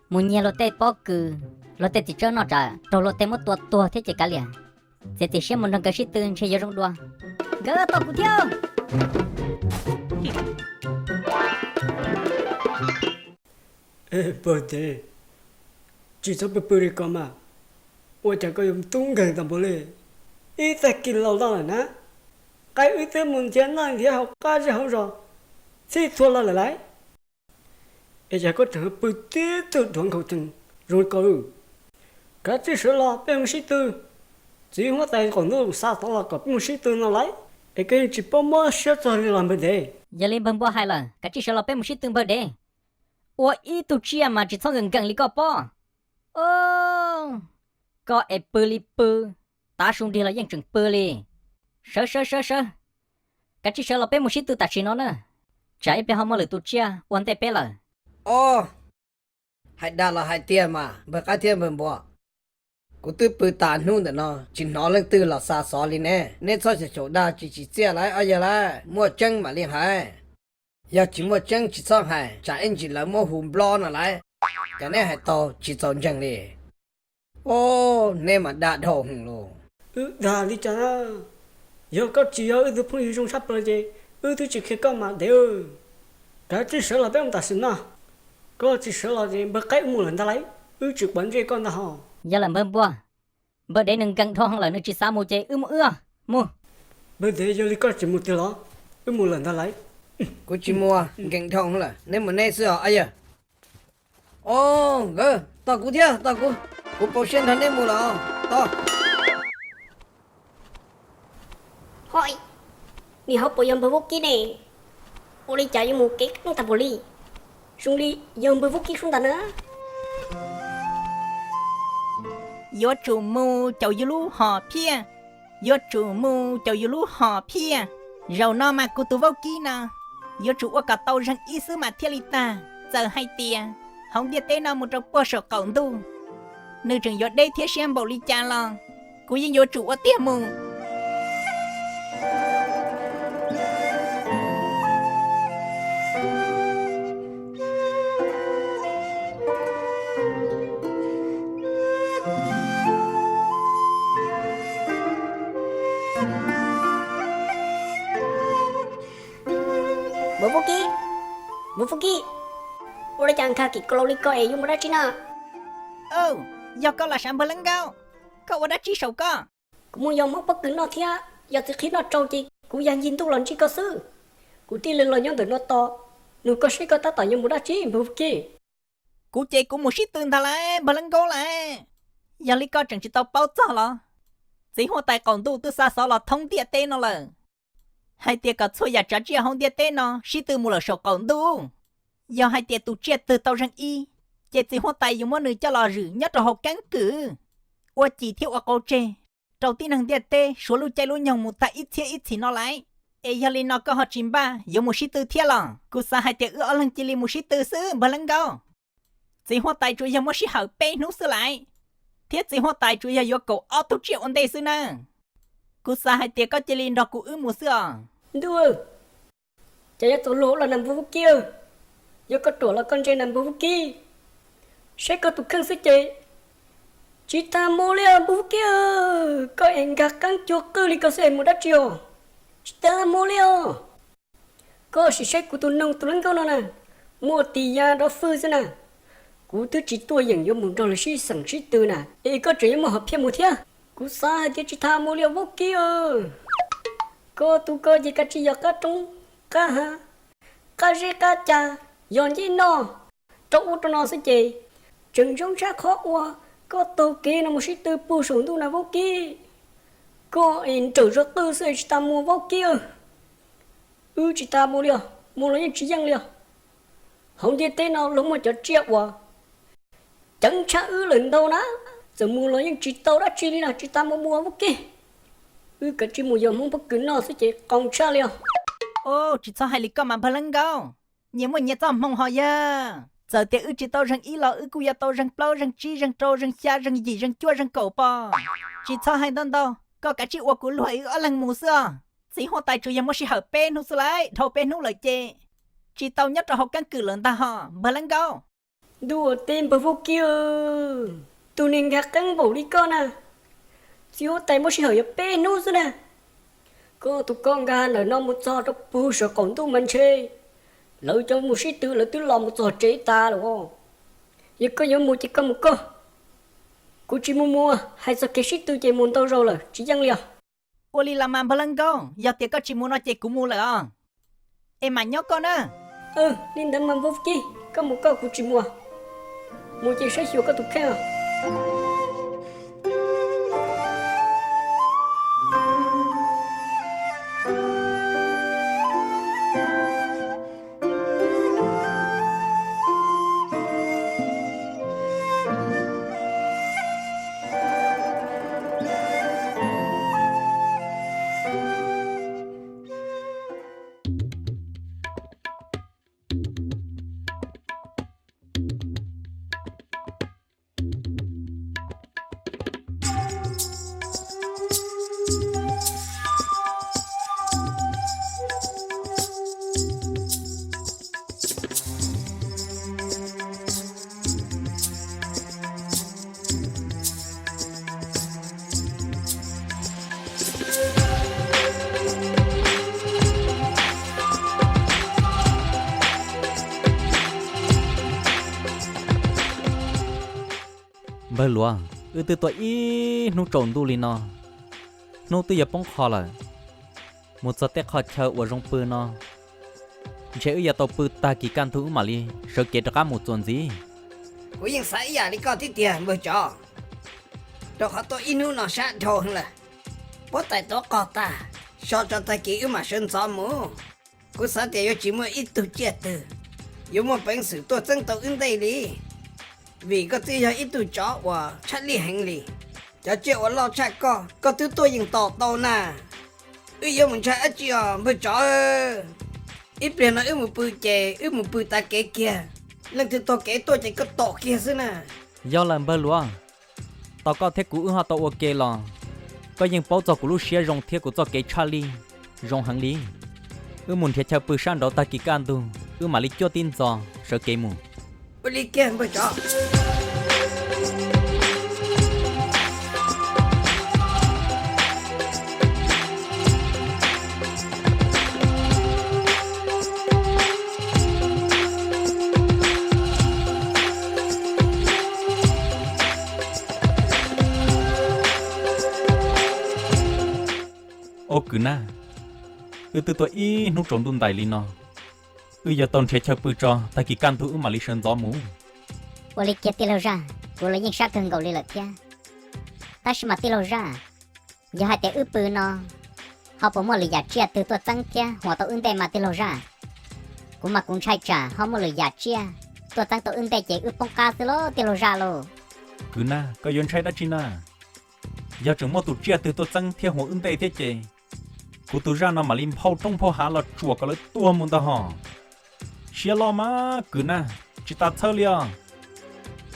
mus nyiag luag tej pob kws, luag tej txiv tsawb noj tsam raug luag tej muab tua tuag thiab ces kav liam. Txiav txim siab mus nrog nkawd sib tw ntshe yuav zoo dua. Nkawd tos kuv thiab. Pog dev, tsis txhob pw pw li ko mas. Ua cas koj yuav tub nkeeg tau npaum li? Ib tag kis laus lawm na, qaib wb twb mus nrhiav noj nrhiav haus qab zej hauv zos, txhij txhua los lawm lauj. Es cas koj tseem pw tib tug dhuav nkhaus tsees zoo li ko lawm? Kav tsij sawv los peb mus sib tw. Txiv huab tais qaum ntuj xa tov los kom peb mus sib tw no lauj, es koj yeej tsis paub mob siab txog li los npawg dev. Yog li npawg npua hais lawm, kav tsij sawv los peb mus sib tw npawg dev. Ua ib tug tsiaj mas tsis txhob nkees nkees li koj pob. Koj es pw li pw, tav su nrig los yeej tseem pw li. Sawv sawv sawv sawv, kav tsij sawv los peb mus sib tw tam sim no na, tsam ib pliag ho muaj lwm tus tsiaj ua ntej peb lawm. Ob, hais dag los hais tiag mas npawg qaib thiab npawg npua. Kuv twb pw tas hnub ntawm no tsis hnov leej twg los xa xov li ne. Neb txhob xyaum xyaum dag tsis tsim txiaj lauj ob yawg lauj, muaj tseeb mam li hais. Yog tsis muaj tseeb tsis txhob hais, tsam ib ntsis lawv muab hu nplob no lauj. Cas neb hais tau tsis txaus ntseeg li? Os, neb mas dag dhau hwv lauj. Wb dag li cas? Yog koj tsis yog wb tus phooj ywg zoo tshaj plaws ces wb twb tsis qhia koj mas dev. Kav tsij sawv los peb mus tam sim no. Koj tsis sawv los ces npawg qaib wb mus lawm ntag lauj, wb tsis quav ntsej koj ntag hos. Yog lawm npawg npua, npawg dev nws nkees dhau heev lawm nws tsis xav mus ces wb mus wb mus. Npawg dev, yog li koj tsis mus tiag los? Wb mus lawm ntag lauj. Kuv tsis mus, nkees dhau heev lawm, neb mus neb xwb os yawg. Os nkawd, tos kuv thiab, tos kuv, kuv pauv siab nrog neb mus lawm os, tos. Hos, nim hauv paus yog npawg Vaub Kib ne, ua li cas yuav mus kev qeeb tag npaum li? Zoo li yog npawg Vaub Kib sub ntag na. Yuav tsum mus caum yus lub hom phiaj, yuav tsum mus caum yus lub hom phiaj. Zaum no mas kuv tus Vaub Kib no yuav tsum ua kom tau zeeg ib xwb mas thiaj li tag. Txawm hais tias hauv ntiaj teb no mus rau puag saum qaum ntuj, nws tseem yuav deb thiab siab npaum li cas los kuv yeej yuav tsum ua tiag mus. Npawg Vaub Kib, npawg Vaub Kib, ua li cas nkag kim kaus laus li ko es yuav mus dab tsi na? Yog koj los sav npawg Leeb Nkaub, koj ua dab tsi saum koj? Kuv mus yos Hmoob pob kws noj thiab yos txiv qhib noj tsau ces kuv yog ncig ntuj los ntsib koj xwb. Kuv thiaj li los nyob ntawm no tos, nug koj seb koj tab tom yuav mus dab tsi npawg Vaub Kib. Kuv ces kuv mus sib tw ntag lauj npawg Leeb Nkaub lauj. Yog li koj tseem tsis tau paub txog los? Txiv huab tais qaum ntuj twb xa xov los thoob ntiaj teb no lawm, hais tias kom txhua yam tsav tsiaj hauv ntiaj teb no sib tw mus lawm saum qaum ntuj. Yog hais tias tus tsiaj twg tau zeeg ib, ces txiv huab tais yuav muab nws coj los zwm nyob rau hauv keeb kwm, ua cim thiab ua qauv tseg rau tib neeg ntiaj teb suav lub caij lub nyoog mus tag ib txhiab ib txhis no lauj. Es yog li no koj ho tsis npaj yuav mus sib tw thiab los? Kuv xav hais tias wb ob leeg cia li mus sib tw xwb npawg Leeb Nkaub. Txiv huab tais tsuas yog muab sij hawm peb hnub xwb lauj, thiab txiv huab tais tsuas yog yuav kaum ob tug tsiaj ua ntej xwb na. Kuv xav hais tias koj cia li nrog kuv wb mus xwb os. Ntuj, cas yuav txaus luag ua luaj na npawg Vaub Kib. Yog koj ruam los koj ntse na npawg Vaub Kib. Saib koj tus kheej xwb ces tsis tas mus li os npawg Vaub Kib. Koj es nkag qeeb cuag qwj li koj xwb es mus dab tsi os? Tsis tas mus li os. Koj sim saib kuv tus noog tus Leeb Nkaub no na, muaj tis ya nrov fwj xwb na. Kuv twb tsis tuaj yeem yuav mus nrog lawv sib xeem sib tw na, es koj tseem yuav muaj hom phiaj mus thiab. Kuv xav hais tias tsis tas mus li os Vaub Kib. Koj tus koj ces kav tsij yog qab roob, qab hav, qab zeb qab ca, yog ncej noj rau ub rau no xwb ces tseem zoo tshaj qhov uas koj taug kev no mus sib tw puag saum ntuj na Vaub Kib. Koj es nrawm zog qwj xwb es tsis tas mus Vaub Kib. Wb tsis tas mus li os, mus los yeej tsis yeej li os. Hauv ntiaj teb no luag muaj cov tsiaj uas ceev tshaj wb lawm ntau na, txawm mus los yeej tsis tau dab tsi li na, tsis tas mus mus Vaub Kib. Wb kav tsij mus yos Hmoob pob kws noj xwb ces qoo tshaj li os. Tsis txhob hais li koj mas npawg Leeb Nkaub, nyias muaj nyias txoj hmoo ho yog. Txawm tias wb tsis tau zeeg ib los wb kuj yuav tau zeeg plaub zeeg tsib zeeg rau zeeg xya zeeg yim zeeg cuaj zeeg kaum pom. Tsis txhob hais ntau ntau, koj kav tsij ua kuv luag es wb ob leeg mus xwb os. Txiv huab tais tsuas yog muab sij hawm peb hnub xwb lauj, dhau peb hnub lawm ces tsis tau nyob rau hauv keeb kwm lawm ntag hos npawg Leeb Nkaub. Ntuj ua teb npawg Vaub Kib, tus neeg nkag qeeb npaum li koj na, txiv huab tais muab sij hawm yog peb hnub xwb na. Koj tus koj nkag ntawm no mus txog rau puag saum qaum ntuj mas ntshe lawv cov mus sib tw lawv twb los mus txog tsev tas lawm os. Yog koj yuav mus ces koj mus koj, kuv tsis mus mus, hais txog kev sib tw ces mus ntau zaus lawm tsis yeej li os. Ua li los mas npawg Leeb Nkaub, yog tias koj tsis mus no ces kuv mus lawm os. Es mam nyob koj na. Li ntawd mas npawg Vaub Kib, koj mus koj kuv tsis mus. Mus ces saib xyuas koj tus kheej. Npawg Luav, wb twb tuaj ib hnub tsaus ntuj li no, hnub twb yuav poob qho lawm. Mus txog tej qhov chaw uas zoo pw no, ntshe wb yuav tau pw tag kis kaj ntug wb mam li sawv kev rov qab mus txuas ntxiv. Kuv yeej xav ib yam li koj thiab tiag npawg tsov, rau qhov tuaj ib hnub no sab dhau lawm, puab tais tuav qog tag, so tso tag kis wb mam sawv ntxov mus. Kuv xav tias yuav tsis muaj ib tug tsiaj twg yuav muaj peev xwm tuaj txeeb tau wb ntej li, vim koj twb yog ib tug tsov uas tshaj lij heev li. Cov tsiaj uas loj tshaj koj, koj twb tuaj yeej tom tau na. Wb yuav mus ntshai dab tsi os npawg tsov? Ib pliag no wb mus pw ces wb mus pw tav kev kiag, leej twg taug kev tuaj ces koj tom kiag xwb na. Yog lawm npawg Luav, tau koj thiab kuv wb ho tau ua ke los, koj yeej paub txog kuv lub siab zoo thiab kuv txoj kev tshaj lij zoo heev li. Wb mus nrhiav chaw pw sab nraud tag kis kaj ntug wb mam li cuab tib ntxov sawv kev mus. Ua li kiag npawg tsov. Au kwv Naj, wb twb tuaj ib hnub tsaus ntuj ntais li no, wb yuav tau nrhiav chaw pw tso tag kis kaj ntug wb mam li sawv ntxov mus. Ua li kiag tij laug Zaj, kuv los yeej sab kawg nkaus li lawm thiab. Tab sis mas tij laug Zaj, yog hais tias wb pw no, ho puas muaj lwm yam tsiaj twg tuaj txeeb thiab huam tau wb ntej mas tij laug Zaj? Kuv mas kuv ntshai tsam ho muaj lwm yam tsiaj tuaj txeeb tau wb ntej ces wb poob qab xwb lauj tij laug Zaj lauj. Kwv Naj, koj yuav ntshai dab tsi na? Yog tseem muaj tus tsiaj twg tuaj txeeb thiab huam wb ntej thiab ces, kuv tus zaj no mam li nphau roob nphau hav los tsuam kom lawv tuag mus ntag hos. Siab loj mas kwv Naj, tsis tas txhawb li os.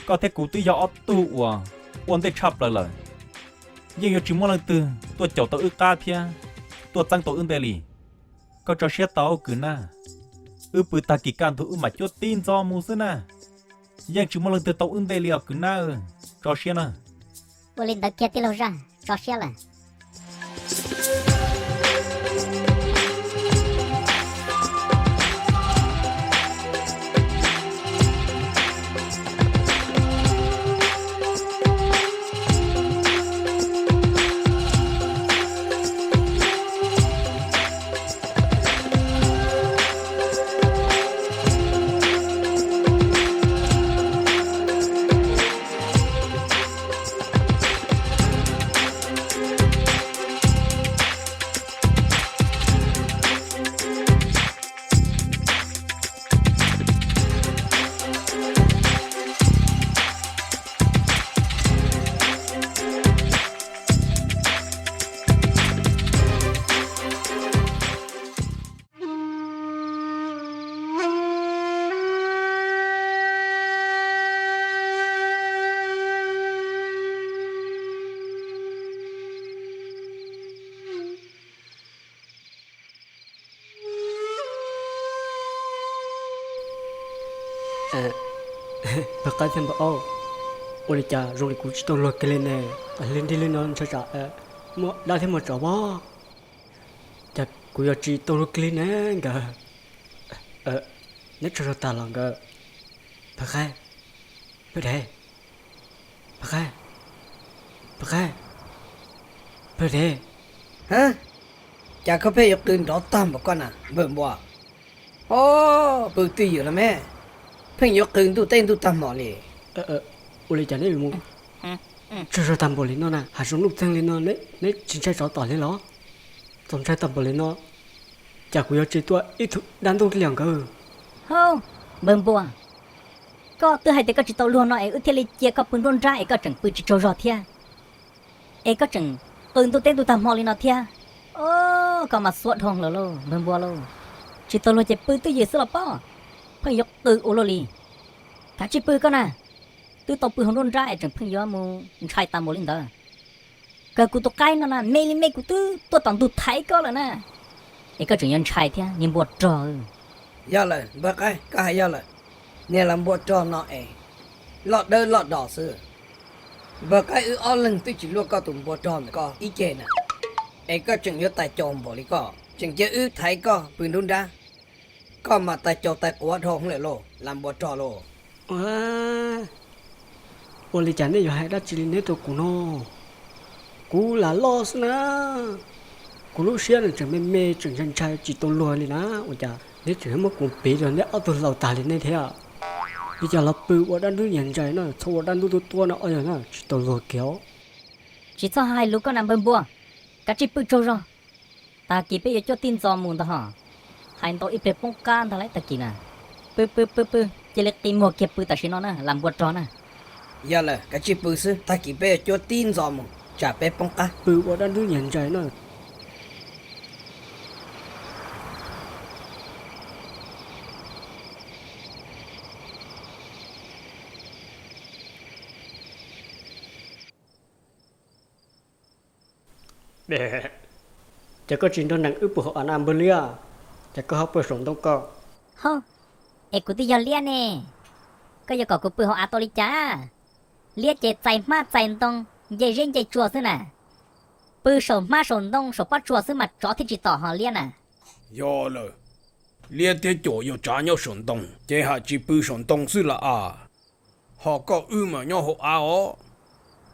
Koj thiab kuv twb yog ob tug uas ua ntej tshaj plaws lawm, yeej yuav tsis muaj leej twg tuaj caum tau wb qab thiab tuaj txeeb tau wb ntej li. Koj tso siab tau kwv Naj, wb pw tag kis kaj ntug wb mam cuab tib ntxov mus xwb na. Yeej tsis muaj leej twg tau wb ntej li os kwv Naj, tso siab na. Ua li ntawd kiag tij laug Zaj, tso siab lawm. Npawg Qaib thiab npawg Aub, ua li cas zoo li kuv tsis tau luag kiag li ne? Lig nrig li no ntshai tsam muaj dab thiab muaj tsov pob, cas kuv yuav tsis tau luag kiag li ne nkawd? Neb tsaug zog tag los nkawd? Npawg Qaib, npawg Dev, npawg Qaib, npawg Qaib, npawg Dev. Cas koj pheej yuav qw nrov tag npaum koj na npawg Npua? Ob, pw twj ywm los me, pheej yuav qw ntuj teb ntuj tag hmo li. Ua li cas neb mus tsaug zog tag npaum li no na? Hav zoov nuj txeeg li no neb tsis ntshai tsov tom li los? Txaus ntshai tag npaum li no, cas kuv yuav tsis tua ib tug dab ntuj li os nkawd? Hauj, npawg Npua, koj twb hais tias koj tsis tau luag no es wb thiaj li cia koj pw nruab nrab es koj tseem pw tsis tsaug zog thiab, es koj tseem qw ntuj teb ntuj tag hmo li no thiab. Ob, koj mas xuab dhau lawm lauj npawg Npua lauj. Tsis tau luag ces pw twj ywm xwb los pob, pheej yuav qw ua luaj li. Kav tsij pw koj na, twb tau pw hauv nruab nrab es tseem pheej yuav mus ntshai tas npaum li ntawd. Kawg kuv tus qaib no na, me li me kuv twb tuaj tom ntug thaiv koj lawm na, es koj tseem yuav ntshai thiab niag npua rog. Yog lawm npawg qaib, koj hais yog lawm. Niag las npua rog no es loj dawb loj dos xwb. Npawg qaib, wb ob leeg twb tsis luaj koj tus npua rog ntawm koj ib ceg na, es koj tseem yuav tais caus npaum li koj, tseem cia wb thaiv koj pw nruab nrab. Koj mas tais caus tais quav dhau lawm lauj las npua rog lauj. Ua li cas neb yuav hais dab tsi li neb rau kuv no? Kuv lam loj xwb na. Kuv lub siab nws tseem me me tseem ntshai ntshai tsis tau luag li na. Ua cas neb tseem muab kuv piv rau neb ob tug laus tag li neb thiab? Li cas los pw ua dab ntub nyias ntsais no, txhob ua dab ntub tuab tuab no ob yog na, tsis tau luag kiag os. Tsis txhob hais lus koj na npawg Npua, kav tsij pw tsaug zog. Tag kis peb yuav cuab tib ntxo mus ntag hos. Hais ntau ib pliag poob qab ntag lauj tag kis na. Pw pw pw pw, cia li qi muag kiag pw tam sim no na, lam npua rog na. Yog lawm, kav tsij pw xwb, tag kis peb yuav cuab tib ntxo mus, tsam peb poob qab. Pw ua dab ntub nyias ntsais no. Ces koj tsis nrog nees wb pw hauv av na npawg liab? Ces koj ho pw saum ntoo ko. Ho, es kuv twb yog liab ne, koj yuav kom kuv pw hauv av tau li cas? Liab ces txais hmab txais ntoo, nce zeb nce tsua xwb na. Pw saum hmab saum ntoo saum pob tsuas xwb mas tsov thiaj tsis tom ho liab na. Yog lawm, liab thiab cuam yog tsav nyob saum ntoo ces haj tsis pw saum ntoo xwb las as. Ho koj wb mas nyob hauv av os,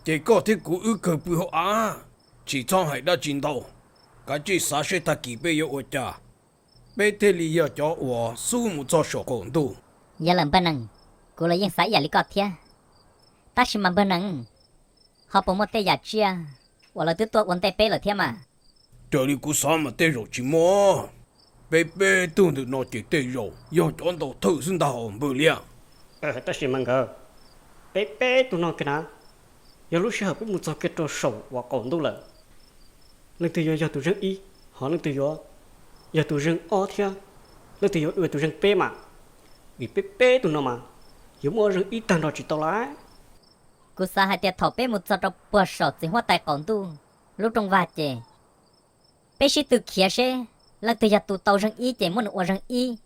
ces koj thiab kuv wb kawg pw hauv av. Tsis txhob hais dab tsi ntau, kav tsij xav seb tag kis peb yuav ua cas, peb thiaj li yog cov uas xub mus txog saum qaum ntuj. Yog lawm npawg Nees, kuv los yeej xav ib yam li koj thiab. Tab sis mas npawg Nees, ho puas muaj tej yam tsiaj uas lawv twb tuaj ua ntej peb lawm thiab mas? Raws li kuv xav mas tej zaum tsis muaj. Peb peb tug ntawm no ces tej zaum yog cov ntaus thawj xwb ntag hos npawg liab. Tab sis mas nkawd, peb peb tug no kiag na, yog lub sij hawm peb mus txog kiag rau saum uas qaum ntuj lawm, leej twg yuav yog tus zeeg ib, ho leej twg yuav yog tus zeeg ob thiab, leej twg yuav ua tus zeeg peb mas? Vim peb peb tug no mas yuav muaj zeeg ib tag nrho tsis tau lawm. Kuv xav hais tias thaum peb mus txog rau puag saum txiv huab tais qaum ntuj lub rooj vag ces peb sib tw khiav seb leej twg yog tus tau zeeg ib ces muab nws ua zeeg ib,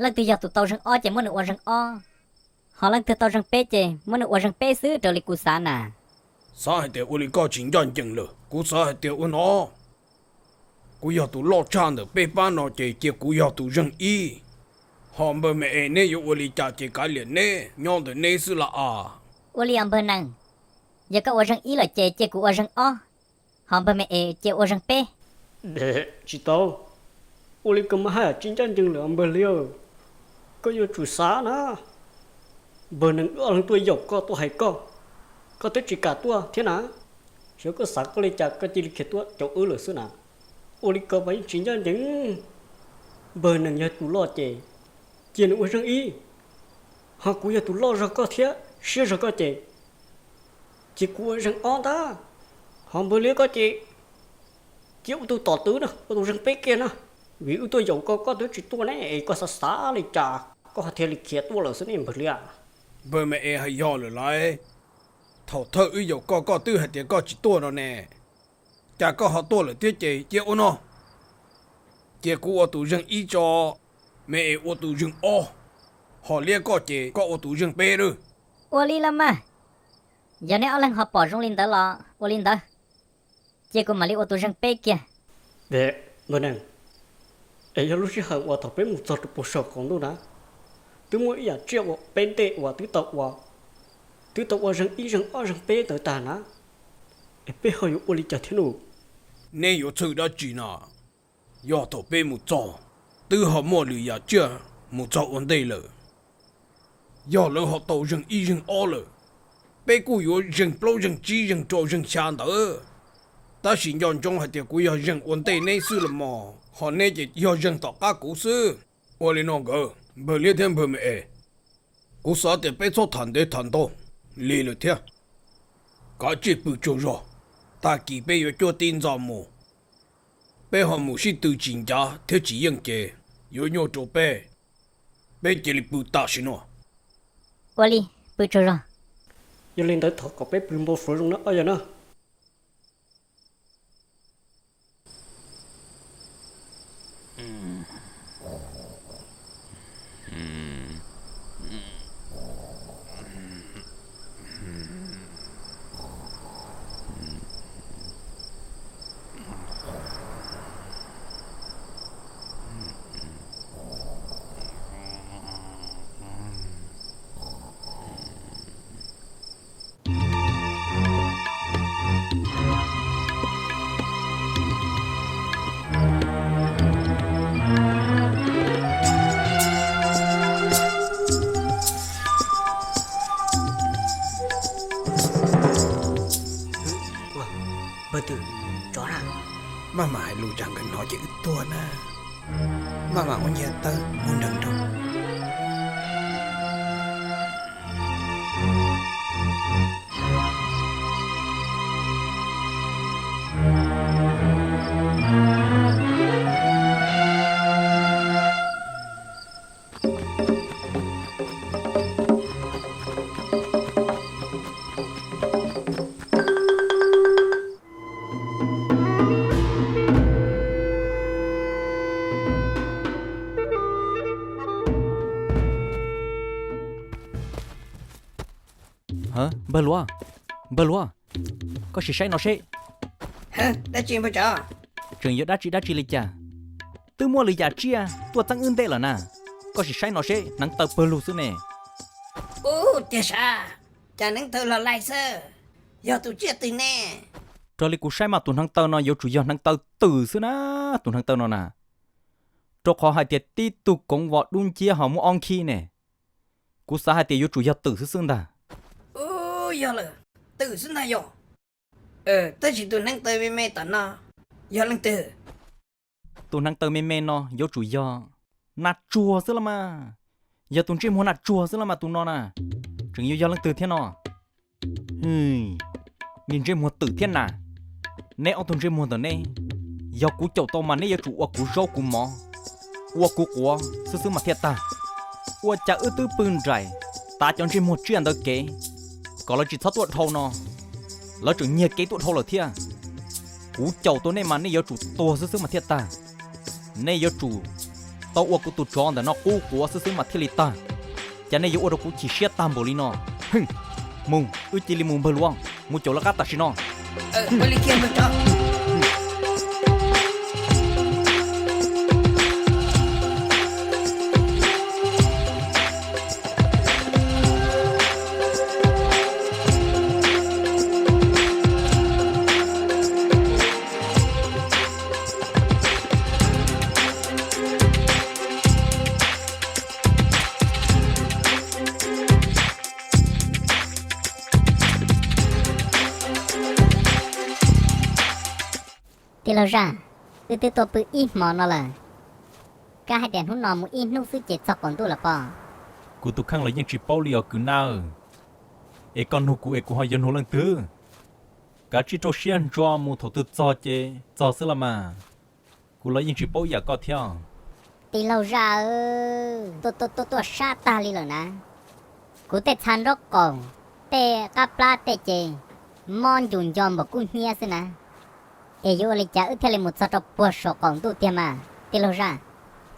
leej twg yog tus tau zeeg ob ces muab nws ua zeeg ob, ho leej twg tau zeeg peb ces muab nws ua zeeg peb xwb raws li kuv xav na. Xav hais tias ua li koj tsis ncaj ncees lawm. Kuv xav hais tias ua no, kuv yog tus loj tshaj ntawm peb pab no ces cia kuv yog tus zeeg ib. Ho npawg me es neb yuav ua li cas ces kav liam neb nyob ntawm neb xwb las as. Ua li os npawg Nees, yog koj ua zeeg ib lawm ces cia kuv ua zeeg ob, ho npawg me es cia ua zeeg peb. Tsis tau, ua li ko mas haj yam tsis ncaj ncees lawm npawg liab. Koj yuav tsum xav na. Npawg Nees wb ob leeg tuaj yaum koj tuaj hais koj, koj twb tsis kam tuaj thiab na. Xyov koj xav koj li cas koj cia li khiav tuaj caum wb lawm xwb na. Ua li ko mas yeej tsis ncaj ncees. Npawg Nees yog tus loj ces cia nws ua zeeg ib, ho kuv yog tus loj zog koj thiab siab zog koj ces cia kuv ua zeeg ob ntag. Ho npawg liab koj ces cia ua tus tom twv no, ua tus zeeg peb kiag no. Vim wb tuaj yaum koj koj twb tsis tuaj ne es koj xav xav li cas koj ho thiaj li khiav tuaj lawm xwb ne npawg liab. Npawg me es hais yog lawm lauj. Thaum thawj wb yaum koj koj twb hais tias koj tsis tuaj no ne, cas koj ho tuaj lawm thiab ces cia ua no, cia kuv ua tus zeeg ib tso, me es ua tus zeeg ob, ho liab koj ces koj ua tus zeeg peb lawm. Ua li los mas, yog neb ob leeg ho pom zoo li ntawd los ua li ntawd, cia kuv mam li ua tus zeeg peb kiag. Npawg Nees, es yog lub sij hawm uas thaum peb mus txog rau puag saum qaum ntuj na, twb muaj ib yam tsiaj uas peb ntej uas twb tau ua, twb tau ua zeeg ib zeeg ob zeeg peb ntawd tag na, es peb ho yuav ua li cas thiab lauj? Neb yuav txhawj dab tsi na? Yog thaum peb mus txog, twb ho muaj lwm yam tsiaj mus txog ua ntej lawm. Yog lawv ho tau zeeg ib zeeg ob lawm, peb kuj yuav zeeg plaub zeeg tsib zeeg rau zeeg xya ntawd. Tab sis nco ntsoov hais tias kuv yog zeeg ua ntej neb xwb los mas, ho neb ces yog zeeg tom qab kuv xwb. Ua li no nkawd, npawg liab thiab npawg me es, kuv xav tias peb txhob tham ntev tham ntau li lawm thiab. Kav tsij pw tsaug zog, tag kis peb yuav cuab tib ntxo mus. Peb ho mus sib tw tsis ncav thiab tsis yeej ces yuav nyuaj rau peb. Peb cia li pw tam sim no. Ua li, pw tsaug zog. Yog li ntawd thov kom peb pw npau suav zoo na ob yawg na. Npawg Twm, tsov na, maj mam hais lus tsam nkawd hnov ces wb tuag na. Maj mam ua nyias taw mus nrawm nroos. Npawg Luav, npawg Luav, koj sim saib no seb. Dab tsi npawg tsov? Tseem yuav dab tsi dab tsi li cas? Twb muaj lwm yam tsiaj tuaj txeeb wb ntej lawm na. Koj sim saib no seb, hneev taw pawg lug xwb ne. Ub, tiag sav, cas hneev taw los lais xwb, yog tus tsiaj twg ne? Raws li kuv saib mas tus hneev taw no yuav tsum yog hneev taw twm xwb na, tus hneev taw no na. Rau qhov hais tias tib tug koov vos dub nciab ho muaj ob nkhib ne. Kuv xav hais tias yuav tsum yog twm xwb xwb ntag. Ub, yog lawm, twm xwb ntag yog. Tab sis tus hneev taw me me tom no yog leej twg? Tus hneev taw me me no yuav tsum yog nas tsuag xwb los mas. Yog tus ntsej muag nas tsuag xwb los mas tus no na. Tseem yuav yog leej twg thiab no? Niag ntsej muag twm thiab nas, neb ob tug ntsej muag ntawm neb, yog kuv caum tau mas neb yuav tsum ua kuv zaub kuv mov, ua kuv quav xwb xwb mas thiaj tag. Ua cas wb twb pw nraim, tav cov ntsej muag tsiaj ntawd kev, kom lawv tsis txhob tuaj dhau no, lawv tseem nyiag kev tuaj dhau lawm thiab. Kuv caum tau nej mas nej yuav tsum tuag xwb xwb mas thiaj tag. Nej yuav tsum tau ua kuv tus tsov ntawm no qub quav xwb xwb mas thiaj li tag. Cas nej yuav ua rau kuv chim siab tag npaum li no? Mus, wb cia li mus npawg Luav, mus caum lawv qab tam sim no. Tij laug Zaj, wb twb tuaj pw ib hmo no lawm, kab hais tias hnub no mus ib hnub xwb ces txog qaum ntuj lawm pob? Kuv tus kheej los yeej tsis paub li os kwv Naj, es koj nug kuv es kuv ho yuav nug leej twg? Kav tsij rau siab ntso mus, thaum twg txog ces txog xwb los mas. Kuv los yeej tsis paub ib yam koj thiab. Tij laug Zaj, tuaj tuaj tuaj sab tag li lawm na. Kuv tej txha nraub qaum, tej qab plab tej ces mob ncus nco npaum kub hnyiab xwb na. Es yuav ua li cas wb thiaj li mus txog rau puag saum qaum ntuj tiag mas tij laug Zaj?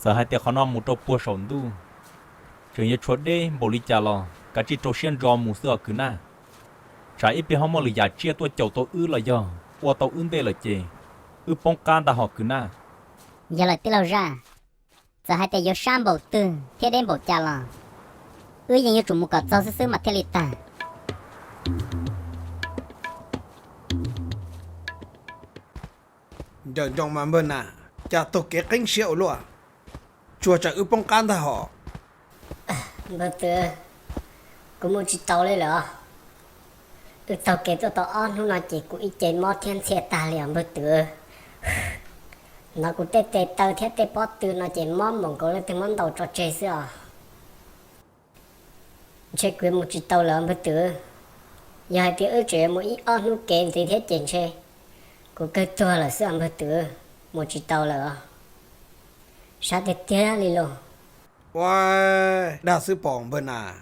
Txawm hais tias qhov no mus rau puag saum ntuj tseem yuav tshuav deb npaum li cas los kav tsij rau siab ntso mus xwb os kwv Naj. Tsam ib pliag ho muaj lwm yam tsiaj tuaj caum tau wb los yog ua tau wb ntej lawm ces wb poob qab ntag hos kwv Naj. Yog lawm tij laug Zaj, txawm hais tias yuav sab npaum twg thiab deb npaum cas los wb yeej yuav tsum mus kom txog xwb xwb mas thiaj li tag. Nco ntsoov mas npawg Nas, cas taug kev qeeb siab ua luaj, tsuas tsam wb poob qab ntag hos. Npawg Twm, kuv mus tsis taus li lawm os. Wb taug kev tuaj tau ob hnub no ces kuv ib ce mob thiab ntxhiab tag li os npawg Twm. Hnov kuv tej tes taw thiab tej pob tw no ces mob npaum nkaus leej twg muab ntaus tso tseg xwb os. Ntshe kuv yuav mus tsis tau lawm npawg Twm. Yog hais tias wb tseem yuav mus ib ob hnub kev ntxiv thiab ces ntshe kuv kawg tuag lawm xwb os npawg Twm, mus tsis tau lawm os. Sab tiag tiag li lauj. Ua, dag xwb pom npawg Nas,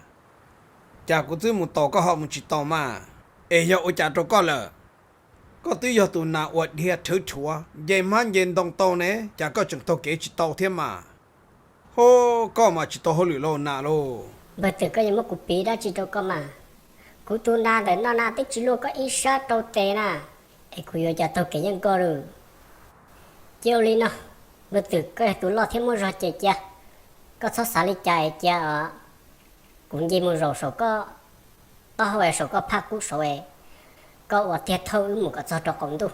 cas kuv twb mus tos koj ho mus tsis tau mas, es yog ua cas rau koj lawm? Koj twb yog tus nas uas dhia rhawv rhuav nce hmab nce ntoo tau ne, cas koj tseem taug kev tsis tau thiab mas? Ho, koj mas tsis tau hauj lwm lauj nas lauj. Npawg Twm, koj yuav muab kuv piv dab tsi rau koj mas? Kuv tus nas ntawm no na twb tsis luaj koj ib sab rau tes na, es kuv yuav cas taug kev yeej koj lawm? Cia ua li no, npawg Twm, koj yog tus loj thiab muaj zog ces cia koj txhob xav li cas es cia os, kuv nce mus zaum saum koj taub hau es saum koj phaj kub saud es koj ua tiag thauj wb mus kom txog rau qaum ntuj.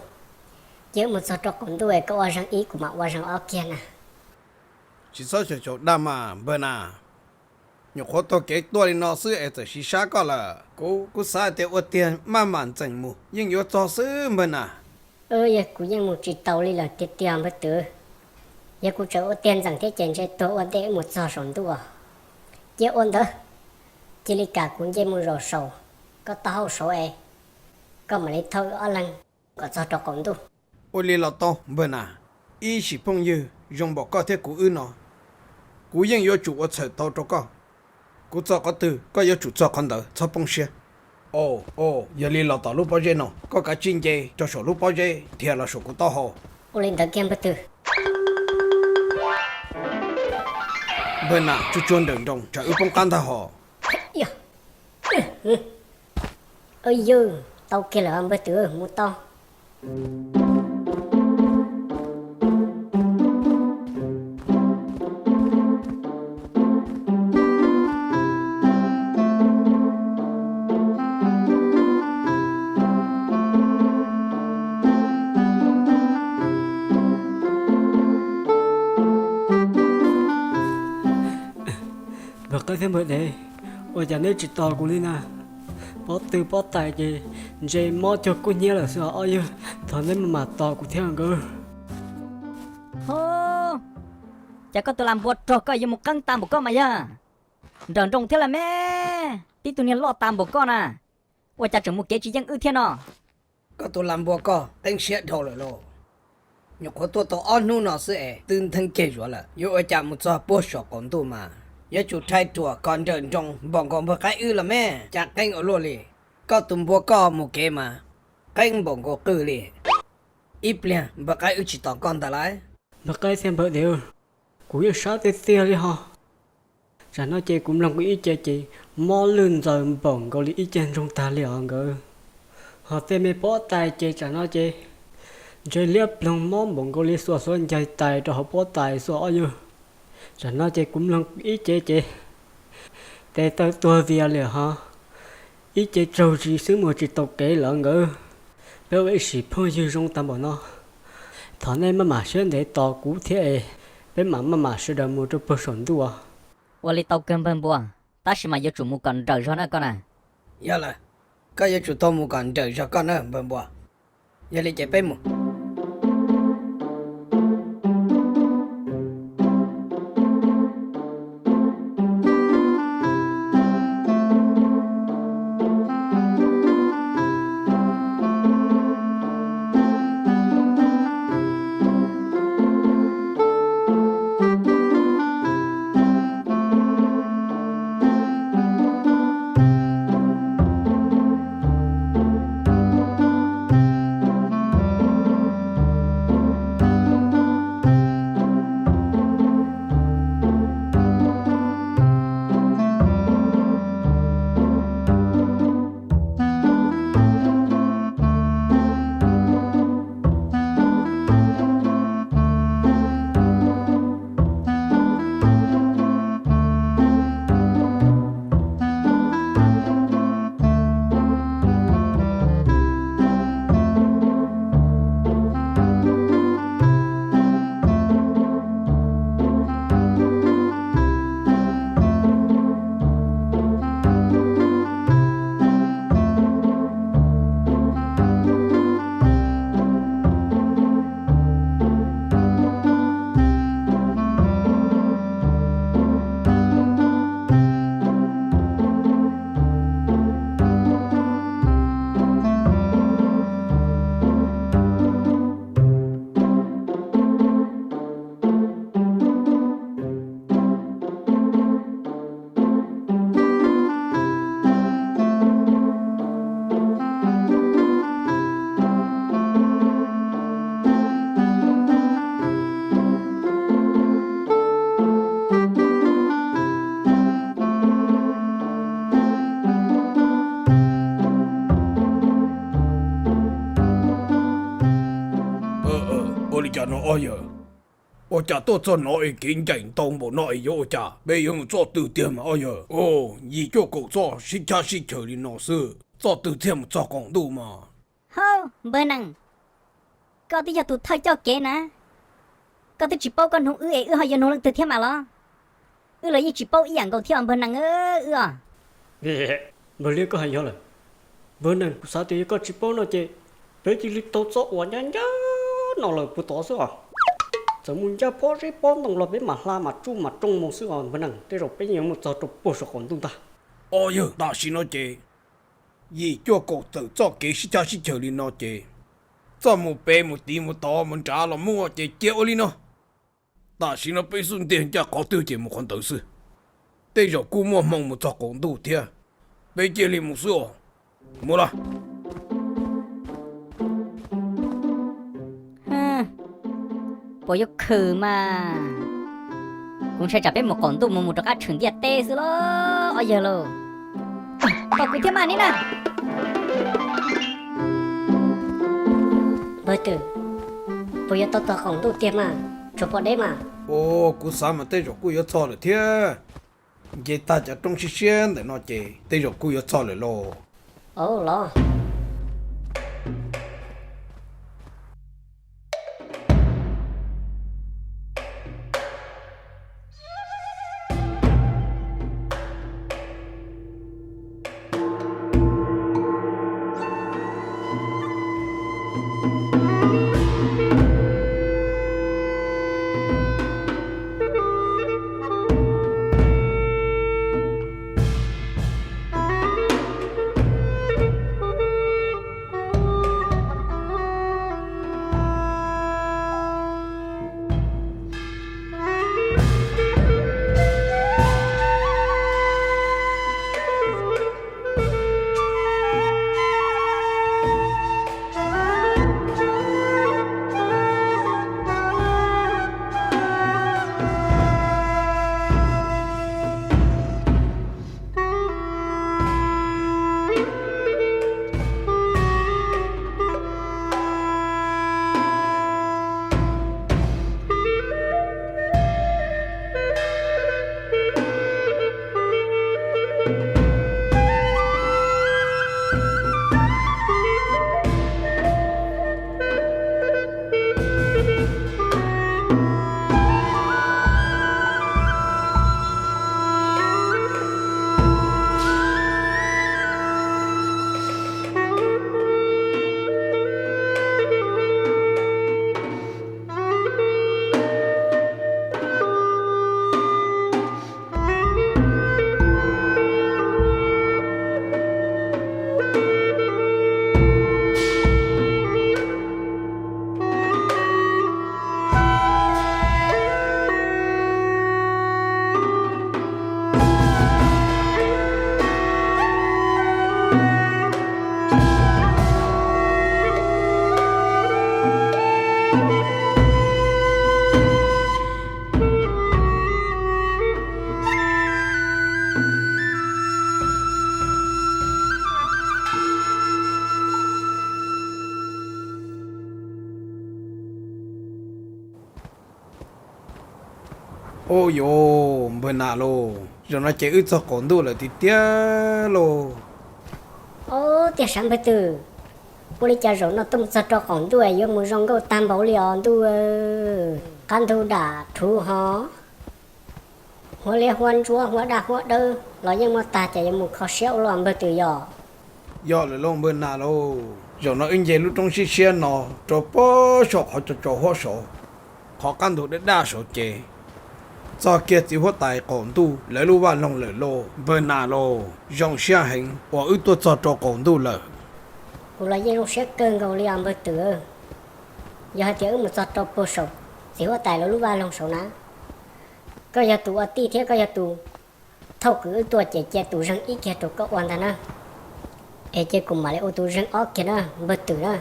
Cia wb mus txog rau qaum ntuj es koj ua zeeg ib kuv mam ua zeeg ob kiag na. Tsis txhob xyaum xyaum dag mas npawg Nas. Nyuam qhuav taug kev tuaj li no xwb es txawm siv sab koj lawm. Kuv, kuv xav hais tias ua tiag maj mam ntxeem mus yeej yuav txog xwb npawg Nas. Yog kuv yeej mus tsis tau li lawm tiag tiag npawg Twm. Yog kuv tseem ua tiag ntxeem thiab ces ntshe tuag ua ntej mus txog saum ntuj. Cia ua ntawd, cia li kam kuv nce mus zaum saum koj taub hau saud es koj mam li thauj wb ob leeg kom txog rau qaum ntuj. Ua li los tau npawg Nas, ib sim phooj ywg zoo npaum koj thiab kuv wb no, kuv yeej yuav tsum ua txhawm tau rau koj. Kuv txog qhov twg koj yuav tsum txog qhov ntawd, txhob poob siab. Au, yog li los tom lub pob zeb no, koj kav tsij nce rau saum lub pob zeb dhia los saum kuv taub hau. Ua li ntawd kiag npawg Twm. Npawg Nas, tsuag tsuag nrawm nroos tsam wb poob qab ntag hos. Yog, tau kiag lawm npawg Twm, mus tau. Npawg qaib thiab npawg dev, ua cas neb tsis tos kuv li na? Pob tw pob tais ces ntse mob cuag kub hnyiab lawm xwb os ob yawg, thov neb maj mam tos kuv thiab nkawd. Ho, cas koj tus lam npua rog koj yuav mus qeeb tas npaum koj mas yog? Nrawm nroos thiab las me, tib tug niag loj tas npaum koj na, ua cas tseem mus kev tsis yeej wb thiab no? Koj tus lam npua koj qeeb siab dhau lawm lauj. Nyuam qhuav tuaj tau ob hnub no xwb es twb ntheeb ceg zuav lawm, yuav ua cas mus txog puag saum qaum ntuj mas. Yuav tsum rhais ruam kom nrawm nroos npaum nkaus npawg qaib wb los me, cas qeeb ua luaj li. Koj tus npua koj mus kev mas qeeb npaum nkaus qwj li. Ib pliag npawg qaib wb tsis tos koj ntag lauj. Npawg qaib thiab npawg dev, kuv yeej sab tiag tiag li ho. Tsam no ces kuv mloog kuv ib ce ces mob lwj ntxaws npaum nkaus li ib ce ntsoog tag li os nkawd. Ho tej me pob tais ces tsam no ces ntse liab ploog mob npaum nkaus li xuas xuav ncaig tais rau hauv pob tais xuas ob yug. Tsam no ces kuv mloog ib ce ces tes taw tuag vias li ho. Ib ce tsaug zis xwb mus tsis tau kev lawm nkawd. Peb ua ib sim phooj ywg zoo tag npaum no, thov nej maj mam siab ntev tos kuv thiab es peb mam maj mam sawv daws mus rau puag saum ntuj. Ua li tau kawg npawg npua, tab sis mas yuav tsum mus kom nrawm zog na koj na. Yog lawm, koj yuav tsum tau mus kom nrawm zog koj na npawg npua. Yog li ces peb mus. Ua li cas no ob yawg? Ua cas tuaj txog no es kev ncaim ntau npaum no es yuav ua cas? Peb yuav mus txoj twg tiag mas ob yawg? Yim cuaj kaum txoj sib cab sib chaws li no xwb, txoj twg thiaj mus txog qaum ntuj mas? Hauj, npawg Nees, koj twb yog tus thawj coj kev na, koj twb tsis paub koj nug wb es wb ho yuav nug leej twg thiab mas los? Wb los yeej tsis paub ib yam nkaus thiab os npawg Nees wb os. Npawg Liab, koj hais yog lawm. Npawg Nees, kuv xav tias yog koj tsis paub no ces Peb cia li tau txoj uas ncaj ncaj no lawm puag tod xwb os. Txawm mus ncaj pob zeb pob ntoo los peb mam hla mam tsuj mam rooj mus xwb os npawg neeg, tej zaum peb yeej yuav mus txog rau puag saum qaum ntuj ntag. Os yawg, tam sim no ces yim cuaj kaum txawm txoj kev sib caj sib chaws li no ces txoj mus pem mus tid mus tod mus nrad los muaj ces cia ua li no. Tam sim no peb xub ntiag ncaj qhov twg ces mus qhov ntawd xwb. Tej zaum kuj muaj hmoo mus txog qaum ntuj thiab. Peb cia li mus xwb os. Mus los. Puas yuav khwm mas? Kuv ntshai tsam peb mus qaum ntuj mus mus rov qab tshwm ntiaj teb xwb los ob yawg lauj. Tos kuv thiab mas neb na. Npawg Twm, puas yuav tau txog qaum ntuj tiag mas? Tsuas pom deb mas. Ua, kuv xav mas tej zaum kuj yuav txog lawm thiab. Nce tag cov roob siab siab ntawm no ces tej zaum kuj yuav txog lawm lauj. Au los. Ua yuav npawg nas lauj, zaum no ces wb txog qaum ntuj lawm tiag tiag lauj. Au, tiag sav npawg Twm, ua li cas zaum no tuaj mus txog rau qaum ntuj yuav mus zoo nkauj tag npaum li os ntuj. Qab ntug dam rhuv ho, huab liab huab ntsuab huab daj huab dawb los yeej muaj tag, ces yuav mus kho siab ua luaj npawg Twm yom? Yog lawm lauj npawg nas lauj, zaum no wb nce lub roob siab siab no rau puag saum qhov tso tso huab saud, qhov qab ntug daj daj saud ces txog kiag txiv huab tais qaum ntuj lawv lub vaj loog lawm lauj npawg nas lauj. Zoo siab heev uas wb tuaj txog rau qaum ntuj lawm. Kuv los yeej zoo siab kawg nkaus li os npawg Twm. Yog hais tias wb mus txog rau puag saum txiv huab tais lawv lub vaj loog saud na, koj yog tus ua tij thiab koj yog tus thauj kwv wb tuaj ces cia tus zeeg ib kiag rau koj ua ntag na. Es ces kuv mam li ua tus zeeg ob kiag na npawg Twm na,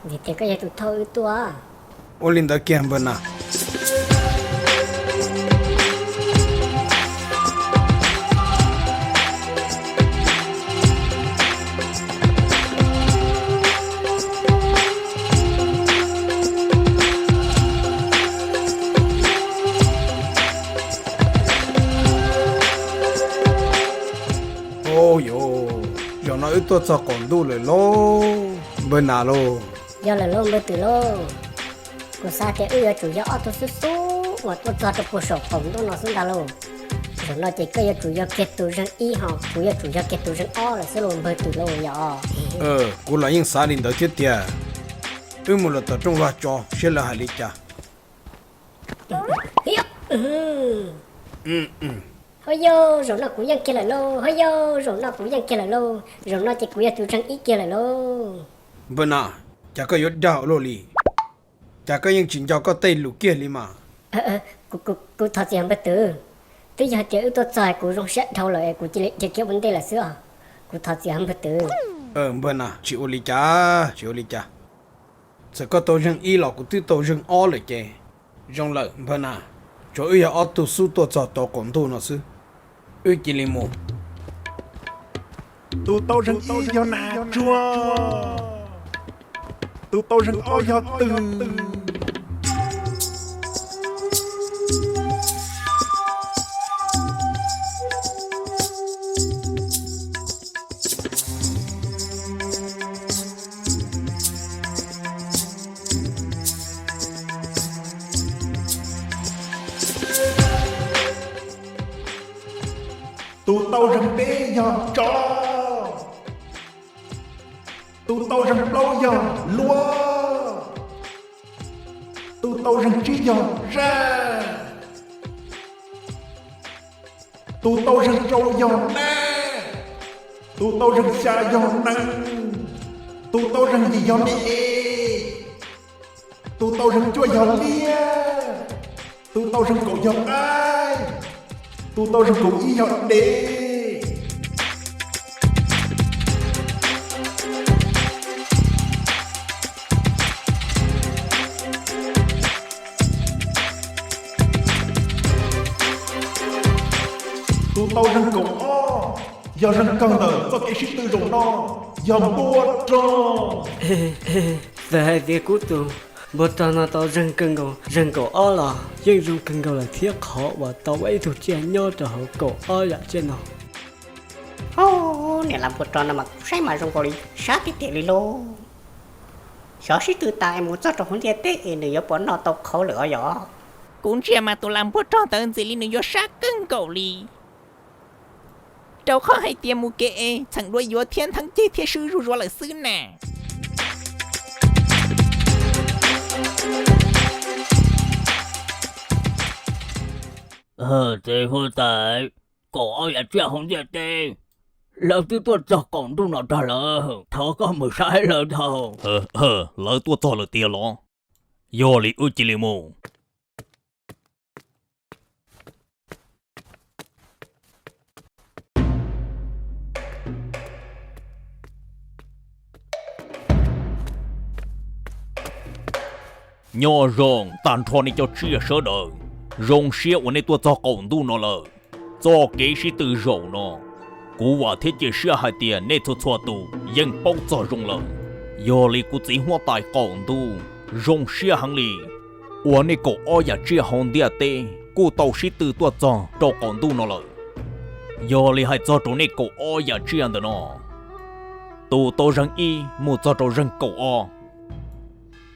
vim tias koj yog tus thauj wb tuaj. Ua li ntawd kiag npawg nas. Ua yuav, zaum no wb tuaj txog qaum ntuj lawm lauj npawg nas lauj. Yog lawm lauj npawg Twm lauj. Kuv xav tias wb yuav tsum yog ob tug xub xub uas tuaj txog rau puag saum qaum ntuj no xwb ntag lauj. Zaum no ces koj yuav tsum yog kiag tus zeeg ib ho kuv yuav tsum yog kiag tus zeeg ob lawm xwb los npawg Twm lauj yom. Kuv los yeej xav li ntawd thiab tiag. Wb mus lawm tom rooj vag tso saib lawv hais li cas. Ho yog zaum no kuv yeej kiag lawm lauj, ho yog zaum no kuv yeej kiag lawm lauj, zaum no ces kuv yog tus zeeg ib kiag lawm lauj. Npawg Nas, cas koj yuav dag ua luaj li? Cas koj yeej tsis nco koj tej lus kiag li mas? Kuv thov txim npawg Twm, twb yog tias wb tuaj txog kuv zoo siab dhau lawm es kuv cia li khiav ua ntej lawm xwb os. Kuv thov txim npawg Twm. Npawg Nas, tsis ua li cas, tsis ua li cas. Txawm koj tau zeeg ib los kuv twb tau zeeg ob lawm ces zoo lawm npawg Nas. Tsuas wb yog ob tug xub tuaj txog tau qaum ntuj no xwb, wb cia li mus. Tus tau zeeg ib yog Nas Tsuag, tus tau zeeg ob yog Twm. Tus tau zeeg peb yog Tsov, tus tau zeeg plaub yog Luaj, tus tau zeeg tsib yog Zaj, tus tau zeeg rau yog Nab, tus tau zeeg xya yog Nees, tus tau zeeg yim yog Me Es, tus tau zeeg cuaj yog Liab, tus tau zeeg kaum yog Qaib, tus tau zeeg kaum ib yog Dev. Tus tau zeeg kaum ob yog zeeg kawg ntawm txoj kev sib tw zaum no, yog Npua Rog. Txawm hais tias kuv tus Npua Rog no tau zeeg kawg nkaus zeeg kaum ob los yeej zoo kawg nkaus lawm thiab qhov uas tau ua ib tug tsiaj nyob rau hauv kaum ob yam tsiaj no. Hos, niam laus Npua Rog no mas kuv saib mas zoo nkaus li sab tiag tiag li lauj. Xyov sib tw tas es mus txog rau hauv ntiaj teb es nws yuav puas noj tau qhauv lawm os yom. Kuv ntsia mas tus laus Npua Rog ntawd ntxim li nws yuav sab kawg nkaus li, rau qhov hais tias mus kev es txheem dua yuav thiab ntheev ceg thiab swb zuj zus lawm xwb na. Txiv huab tais, kaum ob yam tsiaj hauv ntiaj teb, lawv twb tuaj txog qaum ntuj no rag lawm, thov koj mus saib lawv tau. Lawv tuaj txog lawm tiag los? Yog li wb cia li mus. Nyob zoo tag nrho nej cov tsiaj sawv daws, zoo siab uas nej tuaj txog qaum ntuj no lawm. Txoj kev sib tw zaum no, kuv vam thiab cia siab hais tias nej txhua txhua tus yeej paub txog zoo lawm. Yog li kuv txiv huab tais qaum ntuj zoo siab heev li uas nej kaum ob yam tsiaj hauv ntiaj teb kuj tau sib tw tuaj txog rau qaum ntuj no lawm. Yog li hais txog rau nej kaum ob yam tsiaj ntawm no, tus tau zeeg ib mus txog rau zeeg kaum ob,